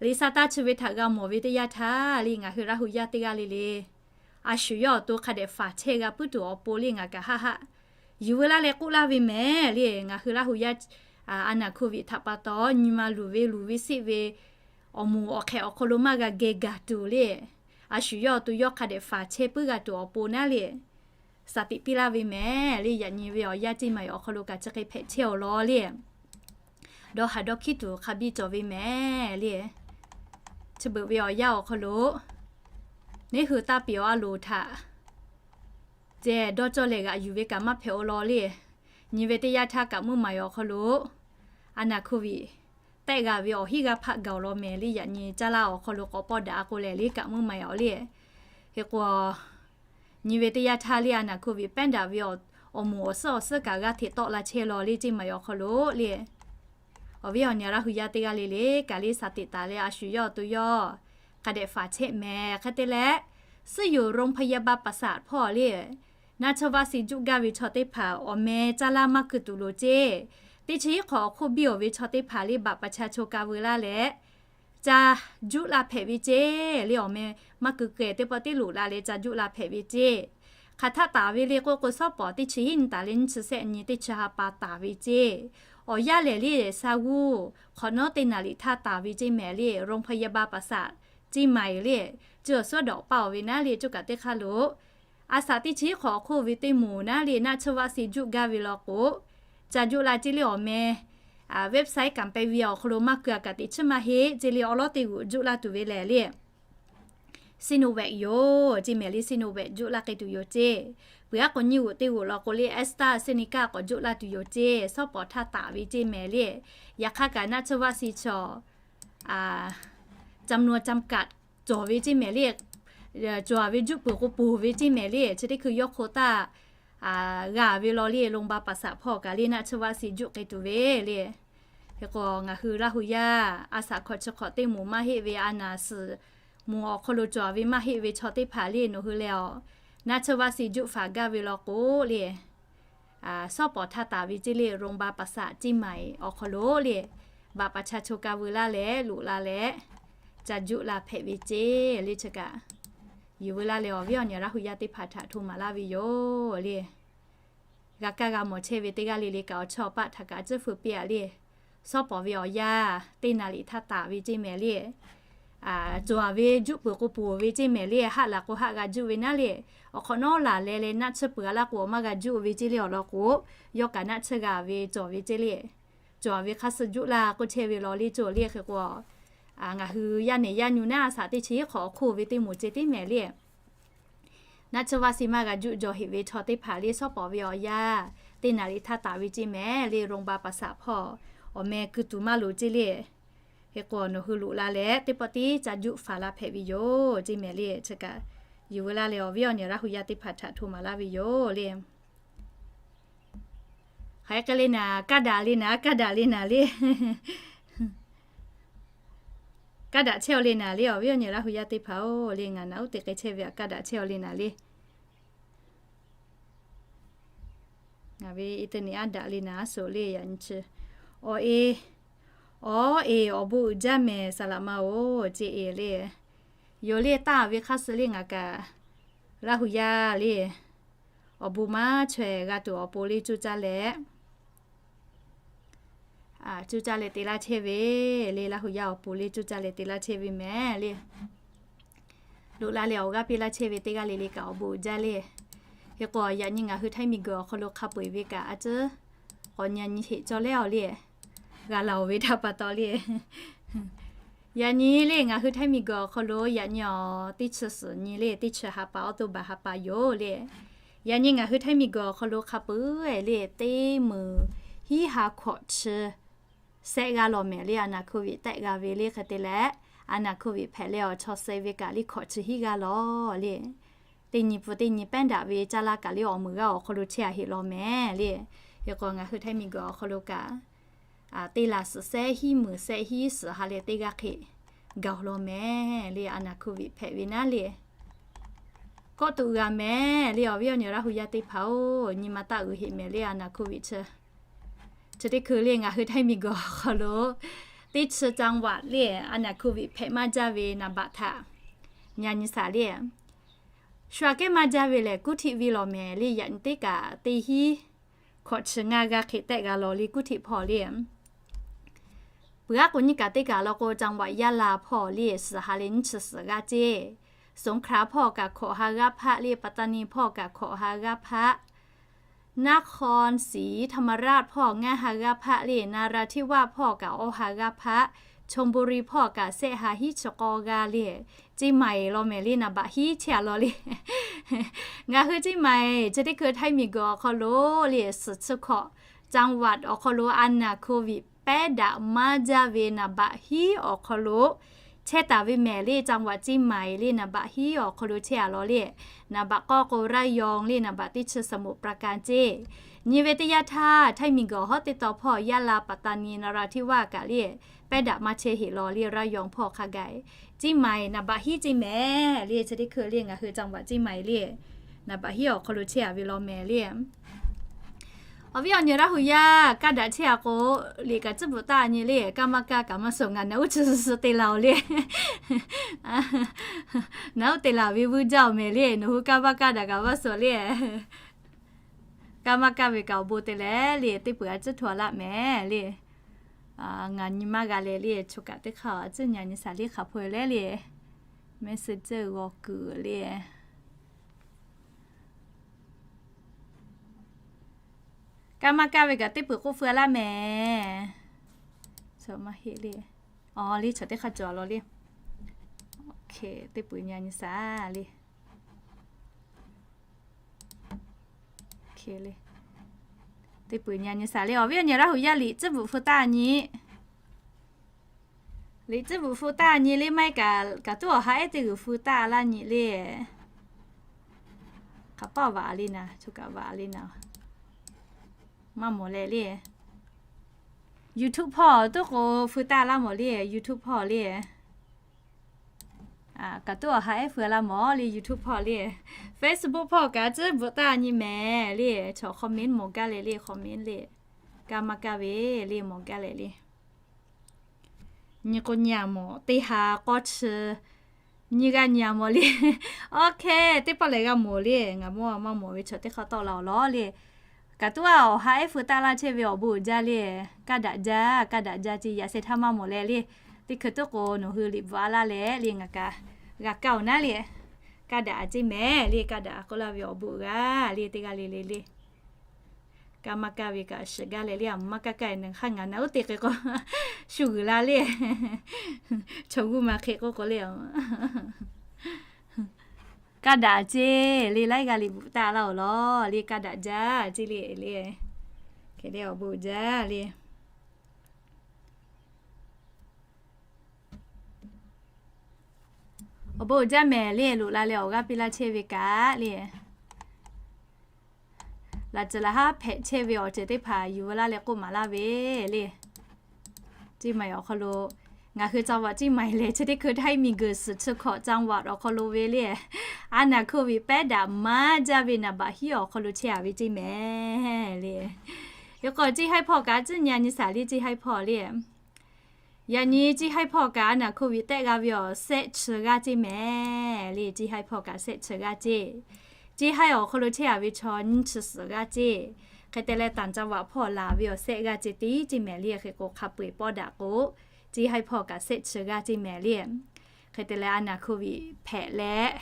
le saˉ taˇ chi ve htaꞈ g'a mawˬ ve teˇ yanˇ htaˇ le, ngaˬ hui Laˇ hu yaˇ teˇ g'aˇ le le a shu yawˇ awˬ to hk'a dehꞈ faˍ chehˇ g'a puiˉ tuˬ awˬ pon le ngaˬ kaꞈ haˆ haˆ yuˬ veu laˇ leh k'oˆ laˇ ve mehˍ le. Ngaˬ hui Laˇ hu yaˇ a naˬ โควิด htaꞈ pa taw nyi ma luˬ ve luˬ ve siˆ ve awˬ moˍ awˬ hk'ehꞈ awˬ hk'aw lo maˇ g'a geh gaˬ tuˬ le, a shu yawˇ awˬ to yawˇ hk'a dehꞈ faˍ chehˇ puiˉ g'a tuˬ awˬ pon naˉ le, saˍ teꞈ piˇ laˇ ve mehˍ le. Yaꞈ nyi ve awˬ yanˇ Ciˇ maˍ awˬ hk'aw lo kaꞈ chi hk'e hpehꞈ chehˇ-oˬ law le. Dawˇ haˍ dawˇ hkiˉ tuˬ hk'a biˇ cawˬ ve mehˍ le. Chi beuꞈ ve awˬ yanˇ awˬ hk'aw lo neˉ hui taˇ piˍ-oˬ a loˍ htaꞈ ceh dawˇ cawˇ leh g'aꞈ yuˬ ve kaꞈ maˇ hpehꞈ-oˬ law le. Nyi ve teˇ yanˇ htaˇ kaꞈ mvuhˇ maˍ awˬ hk'aw lo a naˬ โควิด tehˆ g'a ve awˬ hinˉ g'aˇ hpaˆ gaˬ-oˬ law mehˍ le. Yaꞈ nyi caˇ laˇ awˬ hk'aw lo k'awꞈ pawˆ daꞈ k'o lehˬ le kaꞈ mvuhˇ maˍ-oˬ le. Hk'e k'o nyi ve teˇ yanˇ htaˇ le a naˬ โควิด pehˉ daꞈ ve awˬ moˍ awˬ suhˉ awˬ suhˉ kaꞈ g'a hteꞈ tawˆ la chehˇ law le Ciˇ maˍ awˬ hk'aw lo le. Awˬ viˉ awˬ nyi Laˇ hu yaˇ teˇ g'aˇ le le kaꞈ le saˍ teꞈ taˍ leh a shu yawˇ awˬ to yawˇ hk'a dehꞈ faˍ chehˇ mehˍ. Hk'e te leh ซึ่งอยู่โรงพยาบาลประสาท hpawˇ le naˆ tsuhˇ vaˆ si juˆ gaˇ ve chaw teˇ hpaˍ awˬ meh caˇ laˇ maˇ keu tuˬ loˍ ceˇ. Teˇ chi hiˉ hk'awꞈ awˬ hk'oˆ biˇ-oˬ ve chaw teˇ hpaˍ le บัตรประชาชน ka veu laˇ leh ca juˆ la hpehꞈ ve ceˇ le. Awˬ meh maˇ keu keu-eˬ teˇ pawˆ teˇ loꞈ la leh ca juˆ la hpehꞈ ve ceˇ. Hk'aˬ htaˆ taˍ ve le k'oˆ k'o shawˉ pawˍ teˇ chi hiˉ nyi taˍ leh nyiˇ chi sehˆ nyi teˇ chi ha pa taˍ ve ceˇ. Awˬ yanˇ lehˬ le sha g'uˇ hk'awꞈ nawˉ teˇ naˍ liꞈ htaˇ taˍ ve ceˇ mehˍ le. โรงพยาบาลประสาท Ciˇ maˍ-eˬ le, cuˇ awˬ suhˉ dawꞈ paˇ-oˬ ve naˉ le cuˇ kaꞈ teˇ hk'aˇ lo a shaꞈ teˇ chi hiˉ hk'awꞈ awˬ hk'oˆ ve teˇ moˍ naˉ le naˆ tsuhˇ vaˆ si juˆ gaˇ ve law k'o ca juˆ la ceˇ le. Awˬ meh website kaꞈ pehˇ ve awˬ hk'aw lo maˇ keu-a kaꞈ teꞈ chiˉ maˇ heˆ ceˇ le. Awˬ lawˉ teˇ g'uꞈ juˆ laˇ tuˬ ve lehˬ le Sinovac yoˬ ceˇ mehˍ le. Sinovac juˆ laˇ k'ai tuˬ yoˬ ceˇ. Peuˬ aˉ k'o nyiˇ g'uꞈ teˇ g'uꞈ law k'o le AstraZeneca k'awꞈ juˆ laˇ tuˬ yoˬ ceˇ. Shawˉ pawˍ htaˇ taˍ ve ceˇ mehˍ le. Yaꞈ hk'aˇ kaꞈ naˆ tsuhˇ vaˆ si chaw จำนวนจำกัด cawˬ ve ceˇ mehˍ le. Cawˬ-a ve juˆ peuˬ k'o poˬ ve ceˇ mehˍ le. Chi teˇ hkui yawˇ hk'o taˇ g'a ve law le โรงพยาบาลประสาท hpawˇ kaꞈ le naˆ tsuhˇ vaˆ si juˆ k'ai tuˬ ve le. Hk'e k'o ngaˬ hui Laˇ hu yaˇ a shaꞈ hkawꞈ chi hk'awꞈ teˇ moˍ maˇ heˆ ve, a naˍ suhˍ moˍ awˬ hk'aw lo cawˬ-a ve maˇ heˆ ve chaw teˇ hpaˍ le nawˬ hui lehˬ-oˬ, naˆ tsuhˇ vaˆ si juˆ faˍ gaˇ ve law k'o le shawˉ pawˍ htaˇ taˍ ve ceˇ le โรงพยาบาลประสาท Ciˇ maˍ-eˬ awˬ hk'aw lo le บัตรประชาชน ka veu laˇ leh loꞈ la leh ca juˆ la hpehꞈ ve ceˇ le. Chi kaꞈ yuˬ veu laˇ leh awˬ viˉ awˬ nyi Laˇ hu yaˇ teˇ hpaˍ htaꞈ hto maˍ laˇ ve yoˬ le. G'a kaˇ g'a mawˬ chehˇ ve teˇ g'aˇ le le kaꞈ awˬ chawˇ awˬ paˆ htaꞈ kaꞈ tcuhˉ feu piˇ-a le. Shawˉ pawˍ ve awˬ yanˇ teˇ naˍ liꞈ htaˇ taˍ ve ceˇ mehˍ le. Cawˬ-a ve juˆ peuˬ k'o poˬ ve ceˇ mehˍ le. Haˆ laˬ k'o haˆ g'a juˆ ve naˉ le. Awˬ hk'awꞈ nawˉ laˬ leh leh naˆ tsuhˇ peuˬ-a laˇ k'o awˬ maˇ g'a juˆ ve ceˇ le awˬ lawn k'o, yawˇ kaꞈ naˆ tsuhˇ g'a ve cawˬ ve ceˇ le. Cawˬ-a ve hk'aˇ suh juˆ laˇ k'oˆ chehˇ ve law le cawˬ le. Hk'e k'o ngaˬ hui yaˇ nehˬ yaˇ nyu naˉ a shaꞈ teˇ chi hiˉ hk'awꞈ awˬ hk'oˆ ve teˇ moˍ ceˇ teˇ mehˍ le. Naˆ tsuhˇ vaˆ si maˇ g'a juˆ jaw heꞈ ve chaw teˇ hpaˍ le shawˉ pawˍ ve awˬ yanˇ teˇ naˍ liꞈ htaˇ taˍ ve ceˇ mehˍ le โรงพยาบาลประสาท hpawˇ awˬ meh keu tuˬ maˇ loˍ ceˇ le. Hk'e k'o nawˬ hui loꞈ la leh teˇ pawˆ tiˉ ca juˆ faˍ la hpehꞈ ve yoˬ ceˇ mehˍ le. Chi kaꞈ yuˬ veu laˇ leh awˬ viˉ awˬ nyi Laˇ hu yaˇ teˇ hpaˍ htaꞈ hto maˍ laˇ ve yoˬ le. Hk'aˬ hk'e le naˍ, kaˇ daꞈ le naˍ, kaˇ daꞈ le naˍ le. Kaˇ daꞈ chehˇ-aw le naˍ le awˬ viˉ awˬ nyi Laˇ hu yaˇ teˇ hpaˍ-oˬ le. Ngaˬ naˍ uˉ te k'ai chehˇ ve aꞈ kaˇ daꞈ chehˇ-aw le naˍ le. Ngaˬ ve internet aˉ daꞈ le naˍ aˉ soˍ le yaꞈ nyi chi. Awˬ e, awˬ e awˬ bon uiˍ jaˇ mehˍ saˍ laꞈ ma-oˬ ceˇ e le. Yoˬ le taˇ ve hk'aˇ suh le ngaˬ kaꞈ Laˇ hu yaˇ le awˬ bon maˇ chaweh g'a tuˬ awˬ pon le coˇ caˇ leh cuˇ caˇ leh te laˇ chehˇ ve le, Laˇ hu yaˇ awˬ pon le cuˇ caˇ leh te laˇ chehˇ ve mehˍ le. Loꞈ la leh awˬ g'aˇ piˇ laˇ chehˇ ve teˇ g'aˇ le le kaꞈ awˬ bon uiˍ jaˇ le. Hk'e k'o yaꞈ nyi ngaˬ hui htaiˇ miˬguiˬ awˬ hk'aw lo hk'a peu eˬ ve kaꞈ a ciˉ k'awꞈ nyi nyi sheˍ cawˇ leh awˬ le, g'a la oˬ ve htaˇ pa taw le. Yaꞈ nyi le ngaˬ hui htaiˇ miˬguiˬ awˬ hk'aw lo yaꞈ nyi awˬ teˇ chi suhˍ nyi le, teˇ chi ha pa awˉ toˇ baˬ ha pa yoˬ le. Yaꞈ nyi ngaˬ hui htaiˇ miˬguiˬ awˬ hk'aw lo hk'a peu eˬ le teˇ meunˍ hiˉ ha hkawꞈ chi sehˆ g'aˇ lawˬ mehˍ le, a naˍ hkuˇ viꞈ tehˆ g'a ve le hk'e te leh, a naˍ hkuˇ viꞈ hpehꞈ leh awˬ chaw suh ve kaꞈ le hkawꞈ chi hiˉ g'aˇ lawˬ le. Teˇ nyi pun teˇ nyi pehˉ daꞈ ve caˇ laˇ kaꞈ le awˬ meunˍ g'aˇ awˬ hk'aw lo chehˇ a heˆ lawˬ mehˍ le. Hk'e k'o ngaˬ hui htaiˇ miˬguiˬ awˬ hk'aw lo kaꞈ teˇ laˬ suhˍ sehˉ hiˉ meunˍ sehˉ hiˉ suhˍ ha leh teˇ g'aˇ hk'e gaˬ lawˬ mehˍ le, a naˍ hkuˇ viꞈ hpehꞈ ve naˉ le. Kawˆ tuꞈ g'a mehˍ le, awˬ viˉ awˬ nyi Laˇ hu yaˇ teˇ hpaˍ-oˬ, nyi ma taˇ uiˍ heˆ mehˍ le, a naˍ hkuˇ viꞈ chi. Chi teˇ hkui le ngaˬ hui htaiˇ miˬguiˬ awˬ hk'aw lo teˇ chi จังหวัด le a naˍ hkuˇ viꞈ hpehꞈ maˇ jaˇ ve naˍ baꞈ htaꞈ nyi nyi shaˍ le. Shu aꞈ kehˉ maˇ jaˇ ve lehˬ, Kuˇ htiꞈ viˇ lawˬ mehˍ le, yaꞈ nyi teˇ kaꞈ teˇ hiˉ hkawꞈ chi ngaˇ g'aˇ hk'e tehˆ g'a lawˬ le, Kuˇ htiꞈ hpawˇ le. Peuˬ aˉ k'o nyi kaꞈ teˇ kaꞈ law k'o จังหวัด Yaˇ laˇ hpawˇ le suhˍ ha leh nyiˇ chi suhˍ g'aˇ ceˇ. สงขลา hpawˇ kaꞈ hkawꞈ ha g'aˇ hpaˆ le, ปัตตานี hpawˇ kaꞈ hkawꞈ ha g'aˇ hpaˆ, นครศรีธรรมราช hpawˇ ngaˇ ha g'aˇ hpaˆ le, นราธิวาส hpawˇ kaꞈ awˇ ha g'aˇ hpaˆ, ชลบุรี hpawˇ kaꞈ sehˆ ha hiˉ chi k'awˇ g'aˇ le. Ceˇ maiˍ lawˬ mehˍ le, naˍ baꞈ hiˉ chehˇ a lawˬ le. Ngaˬ hui ceˇ maiˍ chi teˇ hkui htaiˇ miˬguiˬ awˬ hk'aw lo le suhˍ chi hkawꞈ จังหวัด awˬ hk'aw lo a naˍ hkuˇ viꞈ pehˉ daꞈ maˇ jaˇ ve naˍ baꞈ hiˉ awˬ hk'aw lo chehˇ taˍ ve mehˍ le, จังหวัด ceˇ maiˍ le naˍ baꞈ hiˉ awˬ hk'aw lo chehˇ a lawˬ le. Naˍ baꞈ k'awˇ k'o ระยอง le, naˍ baꞈ teˇ chi สมุทรปราการ ceˇ. Nyi ve teˇ yanˇ htaˇ htaiˇ miˬguiˬ hawˉ teˇ taw hpawˇ Yaˇ laˇ, ปัตตานี, นราธิวาส kaꞈ le pehˉ daꞈ maˇ chehˇ heˆ lawˬ le, ระยอง hpawˇ hk'a gaˬ. Ceˇ maiˍ naˍ baꞈ hiˉ ceˇ mehˍ le, chi teˇ hkui le ngaˬ hui จังหวัด ceˇ maiˍ le naˍ baꞈ hiˉ awˬ hk'aw lo chehˇ a ve lawˬ mehˍ le. Awˬ viˉ awˬ nyi Laˇ hu yaˇ kaˇ daꞈ chehˇ a k'o, liꞈ kaꞈ tcuhˉ bvuhꞈ taˇ nyi le, kaˇ maˇ kaˇ kaꞈ maˇ suhˍ, ngaˬ naˬ uˉ chi suhˍ te la oˬ le. Naˬ uˉ te la ve vuiˇ jaˇ oˬ mehˍ le, nawˬ hui kaˇ maˇ kaˇ daꞈ kaꞈ maˇ suhˍ le. Kaˇ maˇ kaˇ ve kaꞈ awˬ bon te leh le, teˇ peuˬ a ciˉ hto a laˇ mehˍ le. Ngaˬ nyi maˇ g'a leh le, choˬ kaꞈ teˇ hk'aˇ a ciˉ nyi a nyi shaˍ le hk'aˬ hpawˇ leh le. Messenger g'aw kuiˬ le. Kaˇ maˇ kaˇ ve kaꞈ teˇ peuˬ k'oˆ feu laˇ mehˍ. Chaw maˇ heˆ le. Aˬ le, chaw teˇ hk'aˇ cawˬ lawˬ le. Teˇ peuˬ nyi a nyi shaˍ le. Teˇ peuˬ nyi a nyi shaˍ le, awˬ viˉ awˬ nyi Laˇ hu yaˇ liꞈ tcuhˉ bvuhꞈ feu taˇ nyi. Liꞈ tcuhˉ bvuhꞈ feu taˇ nyi le, maˇ heˆ kaꞈ kaꞈ tuˉ awˬ ha ehˉ teˇ g'uiˬ feu taˇ laˇ nyi le. Hk'aˬ paˆ vaꞈ le naˍ, choˬ kaꞈ vaꞈ le naˍ. Maˇ mawˬ leh le. YouTube hpawˇ tuˉ k'o feu taˇ laˇ mawˬ le, YouTube hpawˇ le. Kaꞈ tuˉ awˬ ha ehˉ feu laˇ mawˬ le, YouTube hpawˇ le. Facebook hpawˇ kaꞈ tcuhˉ bvuhꞈ taˇ nyi mehˍ le, chaw comment mawˬ gaˇ leh le, comment le. Kaˇ maˇ kaˇ ve le mawˬ gaˇ leh le. Nyi k'o nyi a mawˬ, teˇ ha k'awˇ chi nyi g'a nyi a mawˬ le. Oˇ hk'e teˇ pawˆ lehˬ g'a mawˬ le, ngaˬ mawˇ maˇ mawˬ ve chaw teˇ hk'aˇ tawˆ la awˬ lawˉ le. Kaꞈ tuˉ a awˬ ha ehˉ feu taˇ laˇ chehˇ ve awˬ bon uiˍ jaˇ le. Kaˇ daꞈ jaˇ, kaˇ daꞈ jaˇ ce yaꞈ sheh htaˇ maˇ mawˬ leh le. Teˇ hkui tuˉ k'o nawˬ hui liꞈ bvuhꞈ a laˇ leh le ngaˬ kaꞈ g'a kaˇ oˬ naˉ le. Kaˇ daꞈ a ceˇ mehˍ le, kaˇ daꞈ a k'oˆ laˇ ve awˬ bon uiˍ g'a le, teˇ g'aˇ le le le. Kaˇ maˇ kaˇ ve kaꞈ shiˍ gaˇ leh le, a maˇ kaˇ kaˇ e naˬ hk'aˇ ngaˬ naˬ uˉ te k'e k'o, shu g'uiˬ la le. Chaw g'uˇ ma hk'e k'oˆ k'o le. Kaˇ daꞈ ceˇ le, laiˉ g'aˇ liꞈ bvuhꞈ taˇ laˇ awˬ lawˉ le, kaˇ daꞈ jaˇ ceˇ le le. Hk'e le awˬ bon uiˍ jaˇ le. Awˬ bon uiˍ jaˇ mehˍ le, loꞈ la leh awˬ g'aˇ piˇ laˇ chehˇ ve kaꞈ le. Laꞈ ceuˬ laꞈ haˉ hpehꞈ chehˇ ve awˬ ceuˬ teˇ hpaˍ yuˬ veu laˇ leh k'oˆ maˍ laˇ ve le. Ceˇ maiˍ awˬ hk'aw lo, ngaˬ hui จังหวัด ceˇ maiˍ lehˬ chi teˇ hkui htaiˇ miˬguiˬ suhˍ chi hkawꞈ จังหวัด awˬ hk'aw lo ve le. A naˍ hkuˇ viꞈ pehˉ daꞈ maˇ jaˇ ve naˍ baꞈ hiˉ awˬ hk'aw lo chehˇ a ve ceˇ mehˍ le. Yawˇ k'o ceˇ haiˇ hpawˇ kaꞈ tcuhˉ nyi a nyi shaˍ le, ceˇ haiˇ hpawˇ le. Yaꞈ nyi ceˇ haiˇ hpawˇ kaꞈ a naˍ hkuˇ viꞈ tehˆ g'a ve awˬ sehˆ chi g'aˇ ceˇ mehˍ le, ceˇ haiˇ hpawˇ kaꞈ sehˆ chi g'aˇ ceˇ. Ceˇ haiˇ awˬ hk'aw lo chehˇ a ve chaw nyiˇ chi suhˍ g'aˇ ceˇ. Hk'e te leh ต่างจังหวัด hpawˇ laˬ ve awˬ sehˆ g'aˇ ce tiˉ ceˇ mehˍ le. Hk'e k'o hk'a peu-eˬ pawˆ daꞈ k'o, ceˇ haiˉ hpawˇ kaꞈ sehˆ chi g'aˇ ceˇ mehˍ le. Hk'e te leh a naˬ hkuˇ viꞈ hpehꞈ leh,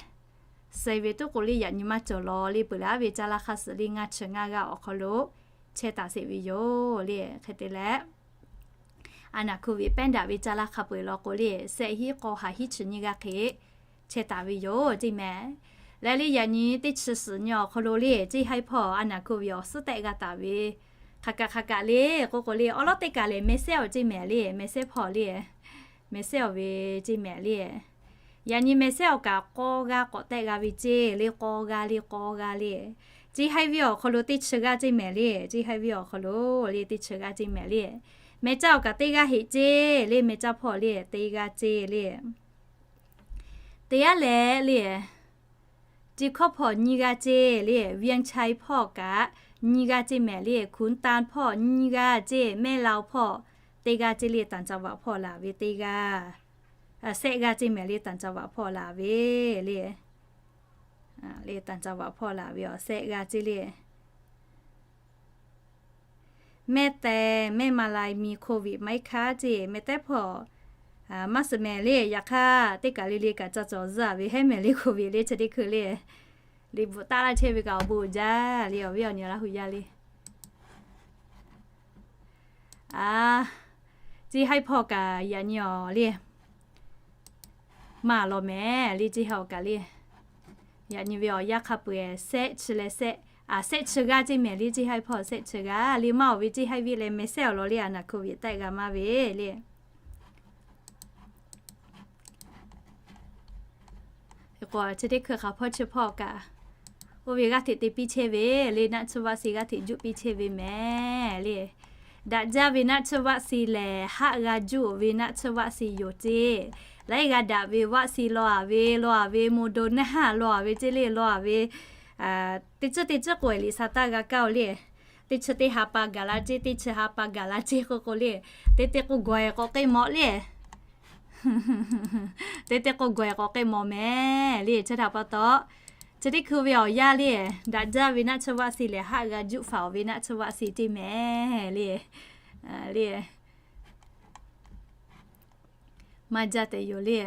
suh ve tuˉ k'o le yaꞈ nyi maˇ cawˬ law le, peuˬ laˇ ve caˇ laˇ hk'aˇ suh le ngaˇ chi ngaˇ g'aˇ awˬ hk'aw lo chehˇ taˍ sheˍ ve yoˬ le. Hk'e te leh a naˬ hkuˇ viꞈ pehˉ daꞈ ve caˇ laˇ hk'a peu-eˬ law k'o le, sehˆ hiˉ k'aw haˍ hiˉ chi nyiˇ g'aˇ hk'e chehˇ taˍ ve yoˬ ceˇ mehˍ. Leh le yaꞈ nyi teˇ chi suhˍ nyi awˬ hk'aw lo le ceˇ haiˉ hpawˇ a naˬ hkuˇ viꞈ awˬ suhˉ tehˆ g'a taˍ ve hk'aˬ kaꞈ hk'aˬ kaꞈ le k'oˆ k'o le, awˉ lawˉ teˇ kaˬ lehˬ mehˍ sehˉ awˬ ceˇ mehˍ le, mehˍ sehˉ hpawˇ le, mehˍ sehˉ awˬ ve ceˇ mehˍ le. Yaꞈ nyi mehˍ sehˉ awˬ kaꞈ k'awˇ g'aˇ k'awꞈ tehˆ g'a ve ceˇ le, k'awˇ g'aˇ le, k'awˇ g'aˇ le. Ceˇ haiˉ viˉ awˬ hk'aw lo teˇ chi g'aˇ ceˇ mehˍ le, ceˇ haiˉ viˉ awˬ hk'aw lo le teˇ chi g'aˇ ceˇ mehˍ le. Mehˬ caˇ awˬ kaꞈ teˇ g'aˇ heꞈ ceˇ le, mehˬ caˇ hpawˇ le teˇ g'aˇ ceˇ le. Teˇ g'aˇ leh le, ceˇ hkawˇ hpawˇ nyiˇ g'aˇ ceˇ le, เวียงชัย hpawˇ kaꞈ nyiˇ g'aˇ ceˇ mehˍ le, ขุนตาล hpawˇ nyiˇ g'aˇ ceˇ, แม่ลาว hawˇ teˇ g'aˇ ceˇ le, ต่างจังหวัด hpawˇ laˬ ve teˇ g'aˇ, sehˆ g'aˇ ceˇ mehˍ le, ต่างจังหวัด hpawˇ laˬ ve le. Le ต่างจังหวัด hpawˇ laˬ ve awˬ sehˆ g'aˇ ceˇ le. Mehˇ tehˬ mehˇ ma lai mi โควิด maˇ heˆ hkaˇ ceˇ, mehˇ tehˉ hpawˇ maˇ suh mehˍ le. Yaꞈ hk'aˇ teˇ kaˬ le le kaꞈ ca cawˬ zuhˇ ve hehˉ mehˍ le, โควิด le chi teˇ hkui le. Liꞈ bvuhꞈ taˆ laˇ chehˇ ve kaꞈ awˬ bon uiˍ jaˇ le, awˬ viˉ awˬ nyi Laˇ hu yaˇ le. A, ceˇ haiˉ hpawˇ kaꞈ yaꞈ nyi awˬ le maˇ law mehˍ le, ceˇ haiˉ awˬ kaꞈ le. Yaꞈ nyi ve awˬ yanˇ hk'a peu-eˬ sehˆ chi leh sehˆ, a, sehˆ chi g'aˇ ceˇ mehˍ le, ceˇ haiˉ hpawˇ sehˆ chi g'aˇ le. Maˇ awˬ ve ceˇ haiˉ viˉ leh mehˍ sehˉ awˬ lawn le a naˬ hkuˇ viꞈ tehˆ g'a maˇ ve le. K'o chi teˇ hkui hk'aˬ hpawˇ chi hpawˇ kaꞈ, oˇ ve g'aˇ hteꞈ te piˇ chehˇ ve le, naˆ tsuhˇ vaˆ si g'aˇ hteꞈ juˆ piˇ chehˇ ve mehˍ le. Daꞈ jaˇ ve naˆ tsuhˇ vaˆ si lehˬ, haˆ g'a juˆ ve naˆ tsuhˇ vaˆ si yoˬ ceˇ. Laiˉ g'a daꞈ ve vaˆ si law-aˬ ve, law-aˬ ve Moderna law-aˬ ve ceˇ le, law-aˬ ve teˇ ceuˬ teˇ ceuˬ k'oꞈ-e liꞈ sha taˇ g'a kaˇ-oˬ le. Teˇ chi teˇ ha pa gaˬ la ceˇ, teˇ chi ha pa gaˬ la ceˇ k'oˆ k'o le, teˇ teˇ k'o gawˬ-e k'awꞈ k'ai mawˬ le. Teˇ teˇ k'o gawˬ-e k'awꞈ k'ai mawˬ mehˍ le. Chi htaꞈ pa taw, chi teˇ hkui ve awˬ yanˇ le, daꞈ jaˇ ve naˆ tsuhˇ vaˆ si lehˬ, haˆ g'a juˆ faˍ-oˬ ve naˆ tsuhˇ vaˆ si ceˇ mehˍ le. Le, maˇ jaˇ tehꞈ yoˬ le.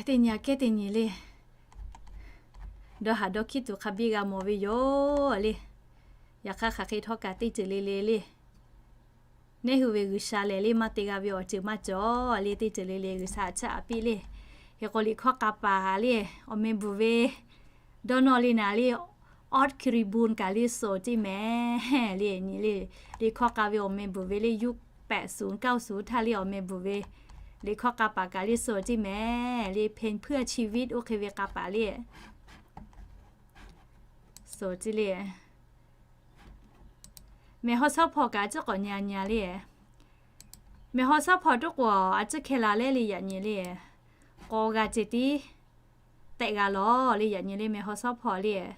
Teˇ nyi aꞈ kehˉ teˇ nyi le, dawˇ haˍ dawˇ hkiˉ tuˬ hk'a biˇ g'a mawˬ ve yoˬ le. Yaꞈ hk'aˇ hk'aˬ hk'e htawˇ kaꞈ teˇ ceuˬ le le le, neˇ hui ve G'uiˬsha lehˬ le maˇ te g'a ve awˬ ceuˬ maˇ cawˬ le. Teˇ ceuˬ le le G'uiˬsha aꞈ chiˇ aꞈ piˇ le. Hk'e k'o liꞈ hkawˇ k'a paˍ le, awˬ meh bvuhˬ ve dawˇ nawˇ le naˍ le, Odd Kiribun kaꞈ le suh ceˇ mehˍ le. Nyi le, liꞈ hkawˇ k'a ve awˬ meh bvuhˬ ve le ยุคแปดศูนย์เก้าศูนย์ htaˇ le awˬ meh bvuhˬ ve liꞈ hkawˇ k'a paˍ kaꞈ le suh ceˇ mehˍ le. เพลงเพื่อชีวิต oˇ hk'e ve k'a paˍ le suh ceˇ le. Mehˬ haw shawˉ hpawˇ kaꞈ a ciˉ k'awꞈ nyi a nyi le. Mehˬ haw shawˉ hpawˇ tuˉ k'o a ciˉ hkeh la leh le yaꞈ nyi le, k'aw g'a ce tiˉ tehꞈ g'a lawˬ le yaꞈ nyi le. Mehˬ haw shawˉ hpawˇ le,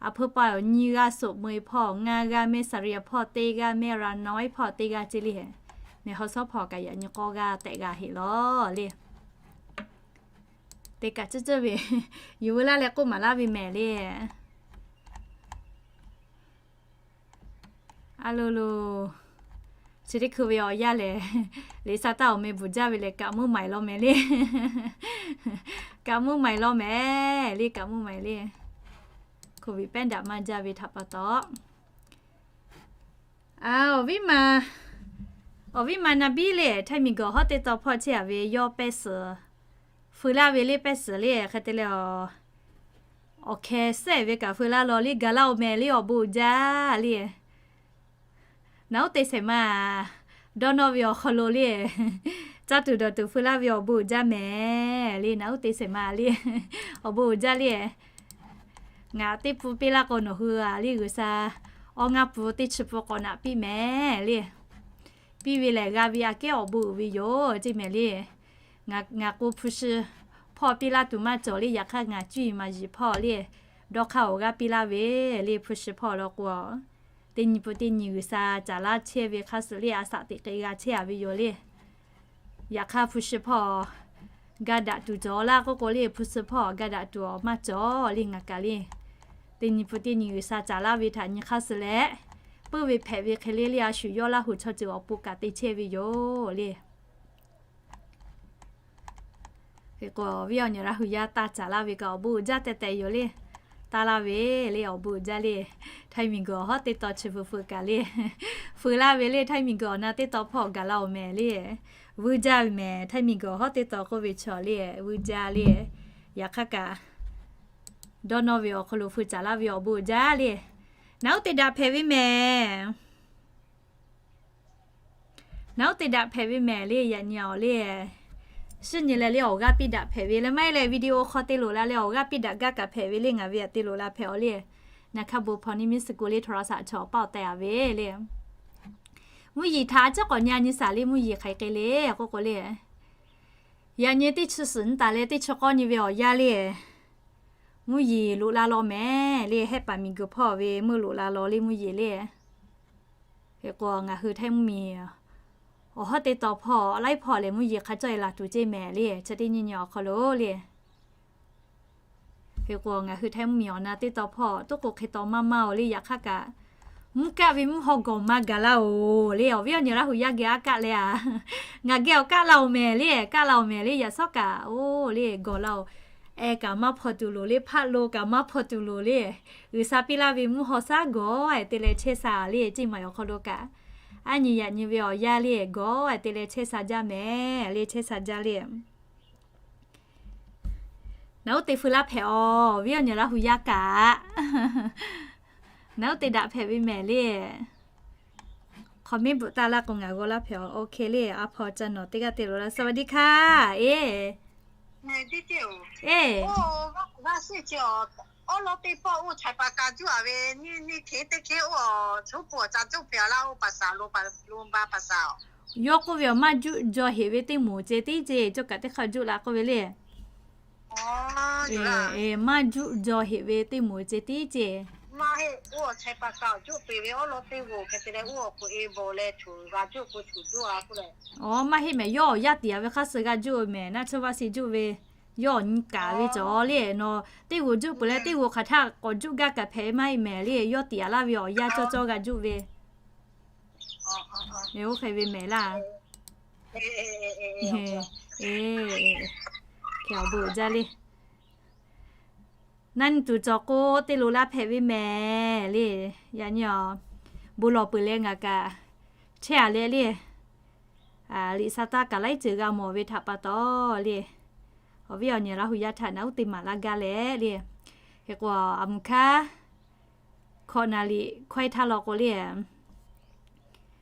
a hpeu pa awˬ nyi g'aˇ Soˍ meuˍ hpawˇ, ngaˇ g'aˇ mehˆ Saˍriˍ hpawˇ, teˇ g'aˇ mehˆ Raˍnawehˇ hpawˇ teˇ g'aˇ ce le. Mehˬ haw shawˉ hpawˇ kaꞈ yaꞈ nyi k'aw g'a tehꞈ g'a heˆ lawˬ le. Teˇ kaꞈ ciˉ ciˉ ve, yuˬ veu laˇ leh k'oˆ maˍ laˇ ve mehˍ le. A lo lo, chi teˇ hkui ve awˬ yanˇ lehˬ, liꞈ sha taˇ awˬ meh bvuhˬ jaˇ ve lehˬ kaꞈ muˇ maiˍ law mehˍ le. Kaꞈ muˇ maiˍ law mehˍ le, kaꞈ muˇ maiˍ le. โควิด pehˉ daꞈ maˇ jaˇ ve htaꞈ pa taw, awˬ viˉ ma, awˬ viˉ ma na biˇ le, htaiˇ miˬ gawˬ hawˉ teˇ taw hpawˇ chehˇ-a ve yawˇ pehˇ suhˍ feu laˇ ve le, pehˇ suhˍ le. Hk'e te leh, awˬ hkeh sehˉ ve kaꞈ feu laˇ law le, gaˬ laˇ-oˬ mehˍ le, awˬ bon uiˍ jaˇ le. Naˬ uˉ te shehˍ ma, dawˇ nawˇ ve awˬ hk'aw lo le, caˇ tuˬ dawˬ tuˬ feu laˇ ve awˬ bon uiˍ jaˇ mehˍ le. Naˬ uˉ te shehˍ ma le, awˬ bon uiˍ jaˇ le. Ngaˬ teˇ pun piˇ laˇ k'o nawˬ hui-a le G'uiˬsha awˬ ngaˇ pun teˇ chi pun k'awꞈ naꞈ piˇ mehˍ le. Piˇ ve lehˬ g'a ve aꞈ kehˉ awˬ bon uiˍ ve yoˬ ceˇ mehˍ le. Ngaˬ k'o hpu shi hpawˇ piˇ laˇ tuˬ maˇ cawˬ le. Yaꞈ hk'aˇ ngaˬ cuˇ yiˍ maˍ yiˍ hpawˇ le, dawˇ hk'aˇ awˬ g'aˇ piˇ laˇ ve le. Hpu shi hpawˇ law k'o, teˇ nyi pun teˇ nyi G'uiˬsha caˍ laˇ chehˇ ve hk'a shuˍ le, a shaꞈ teꞈ k'ai g'a chehˇ-a ve yoˬ le. Yaꞈ hk'aˇ hpu shi hpawˇ ga daꞈ tuˬ cawˬ laˇ k'oˆ k'o le, hpu shi hpawˇ ga daꞈ tuˬ awˬ maˇ cawˬ le. Ngaˬ kaꞈ le, Teˇ nyi pui teˇ nyi G'uiˬsha caˍ laˇ ve htaꞈ nyi hk'aˇ suh leh, puiˉ ve hpehꞈ ve hk'e le le, a shu yawˇ Laˇ huˍ chaw ceuˬ awˬ pon kaꞈ te chehˇ ve yoˬ le. Hk'e k'o, awˬ viˉ awˬ nyi Laˇ huˍ yaˇ taˇ caˍ laˇ ve kaꞈ awˬ bon uiˍ jaˇ teh teh yoˬ le. Taˇ laˇ ve le, awˬ bon uiˍ jaˇ le. Htaiˇ miˬguiˬ awˬ hawˉ teˇ taw chi bvuhꞈ feu kaꞈ le, feu laˇ ve le. Htaiˇ miˬguiˬ awˬ na teˇ taw hpawˇ gaˬ la-oˬ mehˍ le. Vuiˇ jaˇ ve mehˍ. Htaiˇ miˬguiˬ awˬ hawˉ teˇ taw k'oˆ ve chaw le, vuiˇ jaˇ le. Yaꞈ hk'aˇ kaꞈ, dawˇ nawˇ ve awˬ hk'aw lo feu caˍ laˇ ve awˬ bon uiˍ jaˇ le. Naˍ uˉ te daꞈ hpehꞈ ve mehˍ. Naˍ uˉ te daꞈ hpehꞈ ve mehˍ le, yaꞈ nyi awˬ le. Shinˉ nyi leh le awˬ g'aˇ piˇ daꞈ hpehꞈ ve le, maˇ heˆ leh video hk'aw te loꞈ la leh awˬ g'aˇ piˇ daꞈ gaˇ kaꞈ hpehꞈ ve le, ngaˬ ve aꞈ te loꞈ la hpehꞈ-aw le. Naˍ hkaˇ bon hpaw ni miˉ suh k'o le htaw la shaꞈ chaw paˇ awˬ teh a ve le. Mvuhˇ yeˬ htaꞈ a ciˉ k'awꞈ nyi a nyi shaˍ le, mvuhˇ yeˬ hk'aˬ hk'e le k'oˆ k'o le, yaꞈ nyi teˇ chi suhˍ nyi taˍ leh teˇ chi k'awˇ nyi ve awˬ yanˇ le, mvuhˇ yeˬ loꞈ la law mehˍ le, hehˆ paˍ miˬguiˬ hpawˇ ve meuˇ loꞈ la law le mvuhˇ yeˬ le. Hk'e k'o, ngaˬ hui Htaiˇ mvuhˇmiˬ awˬ hawˉ teˇ taw hpawˇ laiˉ hpawˇ lehˬ mvuhˇ yeˬ hk'a cawˇ e laˬ tuˬ ceˇ mehˍ le. Chi teˇ nyi nyi awˬ hk'aw lo le. Hk'e k'o, ngaˬ hui Htaiˇ mvuhˇmiˬ awˬ na teˇ taw hpawˇ toˉ k'o hk'e taw maˇ maˇ-oˬ le. Yaꞈ hk'aˇ kaꞈ, mvuhˇ kaˆ ve mvuhˇ haw gawˬ maˇ gaˬ laˇ-oˬ le. Awˬ viˉ awˬ nyi Laˇ huˍ yaˇ geh a kaˆ leh a, ngaˬ geh awˬ kaˆ la-oˬ mehˍ le, kaˆ la-oˬ mehˍ le. Yaꞈ shawˉ kaꞈ oˇ le gawˬ laˇ-oˬ. Ehˉ kaꞈ maˇ hpaw tuˬ loˍ le, hpaˆ lo kaꞈ maˇ hpaw tuˬ loˍ le. G'uiˬsha piˇ laˇ ve mvuhˇ haw shaˉ gawˬ-e te leh chehˇ sha le. Ceˇ maˬ awˬ hk'aw lo kaꞈ, aˉ nyi yaꞈ nyi ve awˬ yanˇ le gawˬ-e te leh chehˇ sha jaˇ mehˍ le, chehˇ sha jaˇ le. Naˍ uˉ te feu laˇ hpehꞈ-aw, awˬ viˉ awˬ nyi Laˇ huˍ yaˇ kaꞈ. Naˍ uˉ te daꞈ hpehꞈ ve mehˍ le. Hk'aw miˉ bvuhꞈ taˇ laˇ k'o ngaˬ g'aw laˇ hpehꞈ-aw. โอเค le, a hpaw ca nawˬ teˇ g'aˇ te loꞈ la. สวัสดีค่ะ e. E, yawˇ k'oˆ ve awˬ maˇ juˆ jaw heꞈ ve teˇ moˍ ceh teˇ ceh, cawˇ kaꞈ teˇ hk'aˇ juˆ la k'oˆ ve le. Maˇ juˆ jaw heꞈ ve teˇ moˍ ceh teˇ ceh. Aˬ, maˇ heˆ mehˍ, yawˇ awˬ yaˇ tiꞈ a ve hk'aˇ suh g'a juˆ mehˍ, naˆ tsuhˇ vaˇ si juˆ ve, yawˇ awˬ nyi kaˍ ve cawˬ le. Nawˬ teˇ g'uˬ juˆ peuˬ leh teˇ g'uˬ hk'aˬ htaˇ k'awꞈ juˆ gaˇ kaꞈ hpehꞈ maˇ heˆ mehˍ le. Yawˇ tiꞈ a laˇ ve awˬ yaˇ cawˇ cawˇ g'a juˆ ve, oˇ hk'e ve mehˍ laˇ. Hk'e awˬ bon uiˍ jaˇ le. Naˆ nyi tuˬ cawˬ k'o, te loꞈ la hpehꞈ ve mehˍ le. Yaꞈ nyi awˬ bon lawˬ peuˬ leh ngaˬ kaꞈ chehˇ a leh le. Liꞈ sha taˇ kaꞈ laiˉ ceuˬ g'a mawˬ ve htaꞈ pa taw le, awˬ viˉ awˬ nyi Laˇ huˍ yaˇ htaꞈ naˆ uˉ te maˍ laˇ gaˇ leh le. Hk'e k'o, aˬ mvuhˬ hkaˇ hkawꞈ naˍ liꞈ hkawehˇ htaˇ law k'o le,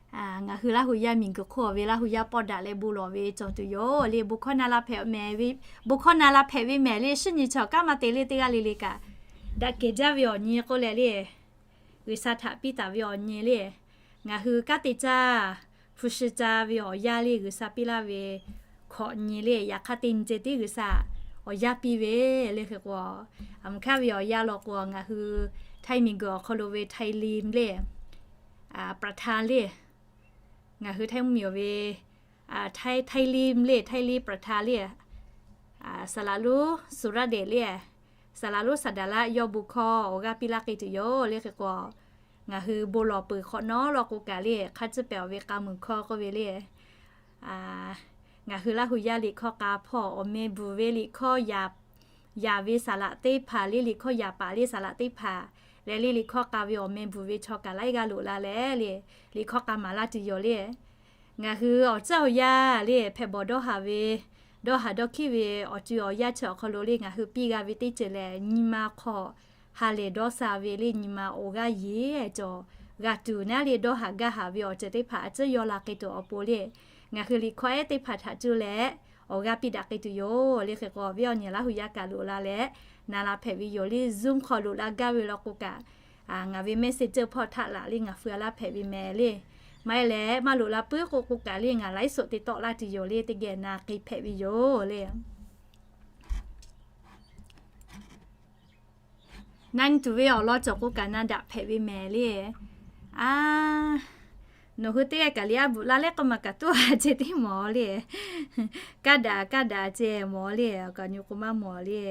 ngaˬ hui Laˇ huˍ yaˇ miˬguiˬ hk'oˆ ve Laˇ huˍ yaˇ pawˆ daꞈ leh bon lawˬ ve cawˬ tuˬ yoˬ le. Bon hkawˇ na la hpehꞈ mehˍ ve, bon hkawˇ na la hpehꞈ ve mehˍ le. Shinˉ nyi chaw kanˉ maˇ te le, teˇ g'aˇ le le kaꞈ daꞈ kehˬ jaˇ ve awˬ nyi k'oˆ leh le, G'uiˬsha htaꞈ piˇ taˍ ve awˬ nyi le. Ngaˬ hui kanˉ te caˇ, hpu shi ca ve awˬ yaˇ le G'uiˬsha piˇ laˇ ve hkawꞈ nyi le. Yaꞈ hk'aˇ teˇ nyi ceh tiˉ G'uiˬsha awˬ yaˇ piˇ ve le. Hk'e k'o, aˬ mvuhˬ hkaˇ ve awˬ yaˇ law k'o, ngaˬ hui Htaiˇ miˬguiˬ awˬ hk'aw lo ve ไทยริม le, ประธาน le, ngaˬ hui Htaiˇ mvuhˇmiˬ ve Htaiˇ, ไทยริม le, ไทยริม ประธาน le, สระลุ สุรเดช le, สระลุ สัตดาลักษณ์ yawˇ bon hkawˇ awˬ g'aˇ piˇ laˇ k'ai tuˬ yoˬ le. Hk'e k'o, ngaˬ hui bon lawˬ peuˬ hk'awꞈ nawˉ law k'o kaꞈ le, hk'a ciˇ pehˍ awˬ ve k'a muiˬ hkawˇ k'oˆ ve le. Ngaˬ hui Laˇ huˍ yaˇ liꞈ hkawˇ k'a hpawˇ awˬ meh bvuhˬ ve liꞈ hkawˇ yaꞈ, yaꞈ ve saˍ laꞈ teˇ hpaˍ le, liꞈ hkawˇ yaꞈ paˍ le saˍ laꞈ teˇ hpaˍ leh le, liꞈ hkawˇ k'a ve awˬ meh bvuhˬ ve chaw kaꞈ laiˉ g'aˇ loꞈ la leh le, liꞈ hkawˇ k'a maˍ laˇ tuˬ yoˬ le. Ngaˬ hui awˬ ceuˬ awˬ yaˇ le hpehꞈ bawˬ dawˇ haˍ ve, dawˇ haˍ dawˇ hkiˉ ve awˬ ceuˬ awˬ yaˇ chi awˬ hk'aw lo le, ngaˬ hui piˇ g'a ve teˇ ceuˬ lehˬ, nyi ma hk'aw ha lehˬ dawˇ sha ve le, nyi ma awˬ g'aˇ yeˬ cawˬ g'a tuˬ naˉ le, dawˇ haˍ gaˇ haˍ ve awˬ ceuˬ teˇ hpaˍ a ciˉ yaw la k'ai tuˬ awˬ pon le, ngaˬ hui liꞈ hkawˇ ehˉ teˇ hpaˍ htaꞈ cuˇ leh awˬ g'aˇ piˇ daꞈ k'ai tuˬ yoˬ le. Hk'e k'o, awˬ viˉ awˬ nyi Laˇ huˍ yaˇ kaꞈ loꞈ la leh na la hpehꞈ ve yoˬ le. Zoom hk'aw loꞈ la gaˇ ve law k'o kaꞈ, ngaˬ ve messenger hpawˇ htaꞈ laꞈ le ngaˬ hui a laˇ hpehꞈ ve mehˍ le. Maˇ heˆ leh maˇ loꞈ la puiˉ k'o k'o kaꞈ le, ngaˬ ไลฟ์สด te tawˆ laˇ tuˬ yoˬ le, teˇ geh na k'ai hpehꞈ ve yoˬ le. Na nyi tuˬ ve awˬ lawn cawˬ k'o kaꞈ na daꞈ hpehꞈ ve mehˍ le. A, nawˬ hui teˇ g'aˇ kaꞈ le a bvuhꞈ la leh k'o maˬ kaꞈ tuˉ a ceh tiˉ mawˬ le. Kaˇ daꞈ kaˇ daꞈ ceh mawˬ le, kaꞈ nyi k'o maˇ mawˬ le.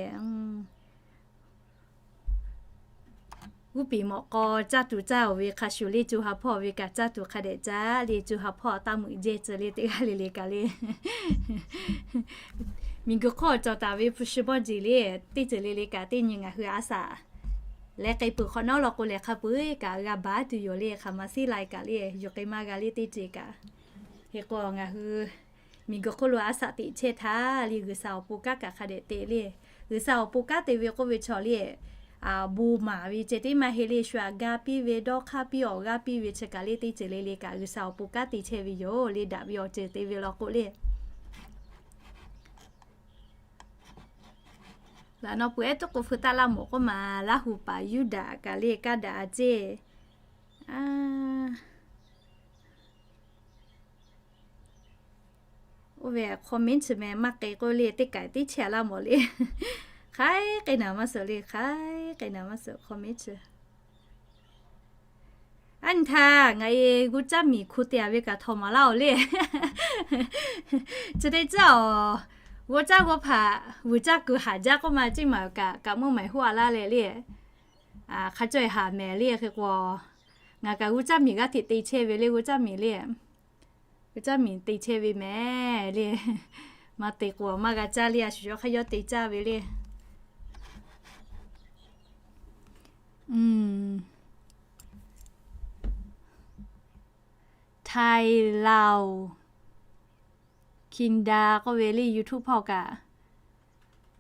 g'uˇ piˍ mawꞈ k'aw caˇ tuˬ caˇ-oˬ ve hk'a shuˍ le, co ha hpawˇ ve kaꞈ caˇ tuˬ hk'a dehꞈ caˇ le, co ha hpawˇ taˇ meuꞈ jehˇ tcuh le teˇ g'aˇ le le kaꞈ le. Miˬguiˬ hk'oˆ cawˬ taˍ ve hpu shi bawˇ jeˬ le, teˇ ceuˬ le le kaꞈ teˇ nyi ngaˬ hui a shaꞈ leh k'ai peuˬ hk'awꞈ nawˉ law k'o lehˬ, hk'a peu-eˬ kaꞈ g'a baˬ tuˬ yoˬ le, hk'aˬ ma siˉ lai kaꞈ le, yuˬ k'ai maˇ g'a le teˇ ceuˬ kaꞈ. Hk'e k'o ngaˬ hui miˬguiˬ hk'oˆ lo a shaꞈ teꞈ chehˇ htaˇ le, G'uiˬsha awˬ pon kanˉ kaꞈ hk'a dehꞈ te le. G'uiˬsha awˬ pon kanˉ te ve k'oˆ ve chaw le, bon maˍ ve ceh tiˉ maˇ heˆ le, shu aꞈ ga piˇ ve, dawˇ hk'aˇ piˇ, awˬ g'aˇ piˇ ve chi kaꞈ le, teˇ ceuˬ le le kaꞈ G'uiˬsha awˬ pon kanˉ te chehˇ ve yoˬ le, daꞈ ve awˬ ceuˬ te ve law k'o le. Laꞈ naw peuˬ ehˉ tuˉ k'o feu taˆ laˇ mawˬ k'oˆ ma, Laˇhuˍ paˍ Yuˇdaꞈ kaꞈ le, kaˇ daꞈ a ceˇ. Oˇ ve hk'aw miˉ chi meh maˇ k'ai k'oˆ le, teˇ kaiˬ teˇ chehˇ laˇ mawˬ le. Hk'aiˉ k'ai naˍ maˇ suhˍ le, hk'aiˉ k'ai naˍ maˇ suhˍ hk'aw miˉ chi. Aˉ nyi htaˇ ngaˬ e g'uˇ caˇ miˬ hku te-a ve kaꞈ htawnˍ maˍ laˇ-oˬ le. Chi teˇ caˇ-oˬ, g'uˇ caˇ g'uˇ hpaꞈ vuiˬ caˇ kuiˬ haˍ jaˇ k'oˆ ma, ceˇ maˬ kaꞈ kaꞈ meuˇ maˍ hoˆ-a laˇ leh le. Hk'a caweh haˍ mehˍ le. Hk'e k'o ngaˬ kaꞈ g'uˇ caˇ miˬ g'aˇ hteꞈ te chehˇ ve le, g'uˇ caˇ miˬ le. G'uˇ caˇ miˬ te chehˇ ve mehˍ le. Maˇ te k'o maˇ g'a caˇ le, a shu yawˇ hk'aˇ yawˇ te caˇ ve le. Thai Lao Kinda k'oˆ ve le, YouTube hpawˇ kaꞈ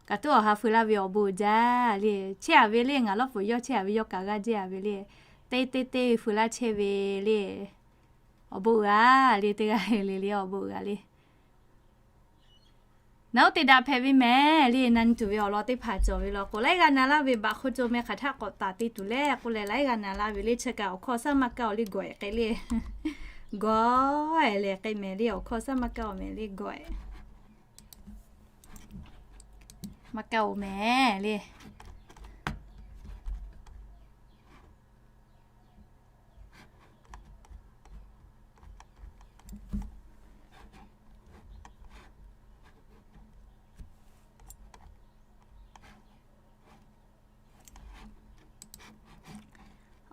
kaꞈ tuˉ awˬ ha feu laˇ ve awˬ bon uiˍ jaˇ le. Chehˇ-a ve le, ngaˬ lawˇ pfuhˍ yawˇ chehˇ-a ve, yawˇ kaꞈ g'aˇ jehˇ-a ve le. Teˇ teˇ teˇ feu laˇ chehˇ ve le. Awˬ bon uiˍ-a le, teˇ g'aˇ le le awˬ bon uiˍ-a le. Naˬ oˇ te daꞈ hpehꞈ ve mehˍ le. Na nyi tuˬ ve awˬ lawn teˇ hpaˍ cawˬ ve law k'o, laiˉ g'aˇ na laˇ ve baꞈ hk'oˆ co meh hk'aˬ htaˇ k'awꞈ taˍ te tuˬ le k'oˆ leh, laiˉ g'aˇ na laˇ ve le. Chi kaꞈ awˬ hkawˇ shaˉ maˇ kaˇ-oˬ le, gawˬ-ehˍ k'ai le. Gawˬ-ehˍ lehˬ k'ai mehˍ le, awˬ hkawˇ shaˉ maˇ kaˇ-oˬ mehˍ le, gawˬ-ehˍ. Maˇ kaˇ-oˬ mehˍ le.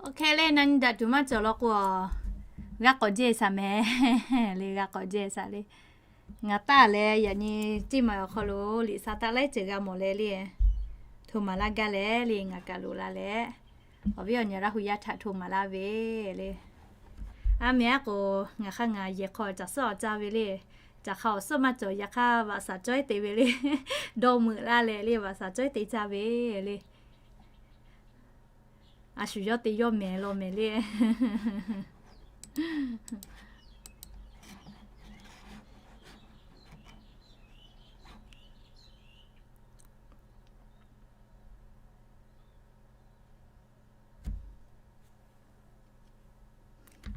Oˇ hk'e le, na nyi daꞈ tuˬ maˇ cawˬ law k'o, g'a k'awꞈ jehˇ shaˍ mehˍ le, g'a k'awꞈ jehˇ shaˍ le. Ngaˬ taˇ leh yaꞈ nyi ceˇ maˬ awˬ hk'aw lo liꞈ sha taˆ laiˉ ceuˬ g'a mawˬ leh le, hto maˍ laˇ gaˇ leh le, ngaˬ kaꞈ loꞈ la leh, awˬ viˉ awˬ nyi Laˇhuˍ yaˇ htaꞈ hto maˍ laˇ ve le. A mehˍ aˉ k'o, ngaˬ hk'aˇ ngaˬ yehˬ hk'aw caˬ suhˉ awˬ caˇ ve le. Caˬ hk'a awˬ suhˉ maˇ cawˬ, yaꞈ hk'aˇ vaꞈ shaˍ cawehˉ te ve le. Dawˇ meuꞈ laˇ leh le, vaꞈ shaˍ cawehˉ te caˇ ve le. A shu yawˇ te yawˇ mehˍ law mehˍ le.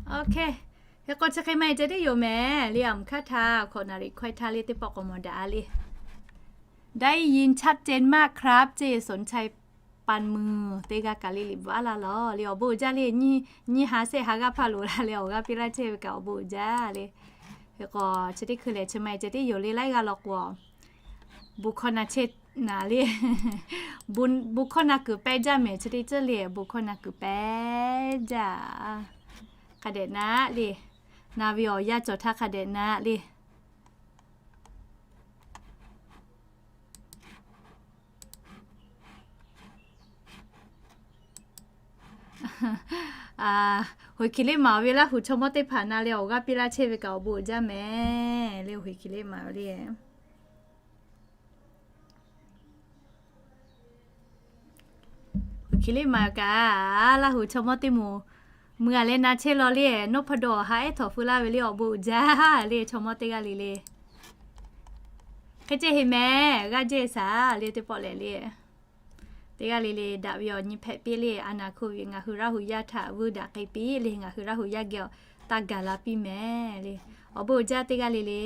Oˇ hk'e, hk'e k'o chi hk'e maˇ heˆ ceh tiˉ yoˬ mehˍ le. A mvuhˇ hk'aˇ htaˇ hkawꞈ naˍ riˍ hkawehˇ htaˇ le teˇ pawˆ k'awꞈ mawˬ daꞈ le. ได้ยินชัดเจนมากครับ ceˇ, สนชัย ปันมือ teˇ g'aˇ kaꞈ le liꞈ bvuhꞈ aˉ laˇ lawˬ le. Awˬ bon uiˍ jaˇ le. Nyiˇ ha shehˆ ha g'aˇ hpaˇ loꞈ la leh awˬ g'aˇ piˇ laˇ chehˇ ve kaꞈ awˬ bon uiˍ jaˇ le. Hk'e k'o chi teˇ hkui lehˬ chi maˇ heˆ ceh tiˉ yoˬ le, laiˉ g'aˇ law k'o, bon hkawˇ na chehˇ naˍ le. Bon hkawˇ na kuiˬ pehˇ jaˇ mehˍ, chi teˇ ceuˬ le, bon hkawˇ na kuiˬ pehˇ jaˇ. Hk'a dehꞈ na le, na ve awˬ yanˇ cawˬ htaˇ hk'a dehꞈ na le. Hoꞈ hkiˬ le maˍ ve Laˇhuˍ chaw mawˇ teˇ hpaˍ na leh awˬ g'aˇ piˇ laˇ chehˇ ve kaꞈ awˬ bon uiˍ jaˇ mehˍ le. Hoꞈ hkiˬ le maˍ ve le. Hoꞈ hkiˬ le maˍ kaꞈ, Laˇhuˍ chaw mawˇ teˇ moˍ mui-a leh na chehˇ law le. Nawˉ hpaˇ dawˇ awˬ ha ehˉ htawꞈ feu laˇ ve le, awˬ bon uiˍ jaˇ le. Chaw mawˇ teˇ g'aˇ le le, hk'e ceh heˍ mehˍ, g'aˇ jehˇ shaˍ le teˇ pawˆ lehˬ le. Teˇ g'aˇ le le daꞈ ve awˬ nyi hpehꞈ piˇ le. A naˍ hkuˇ ve ngaˬ hui Laˇhuˍ yaˇ htaꞈ vuiˇ daꞈ k'ai piˇ le. Ngaˬ hui Laˇhuˍ yaˇ geh awˬ taˇ gaˬ la piˇ mehˍ le. Awˬ bon uiˍ jaˇ teˇ g'aˇ le le.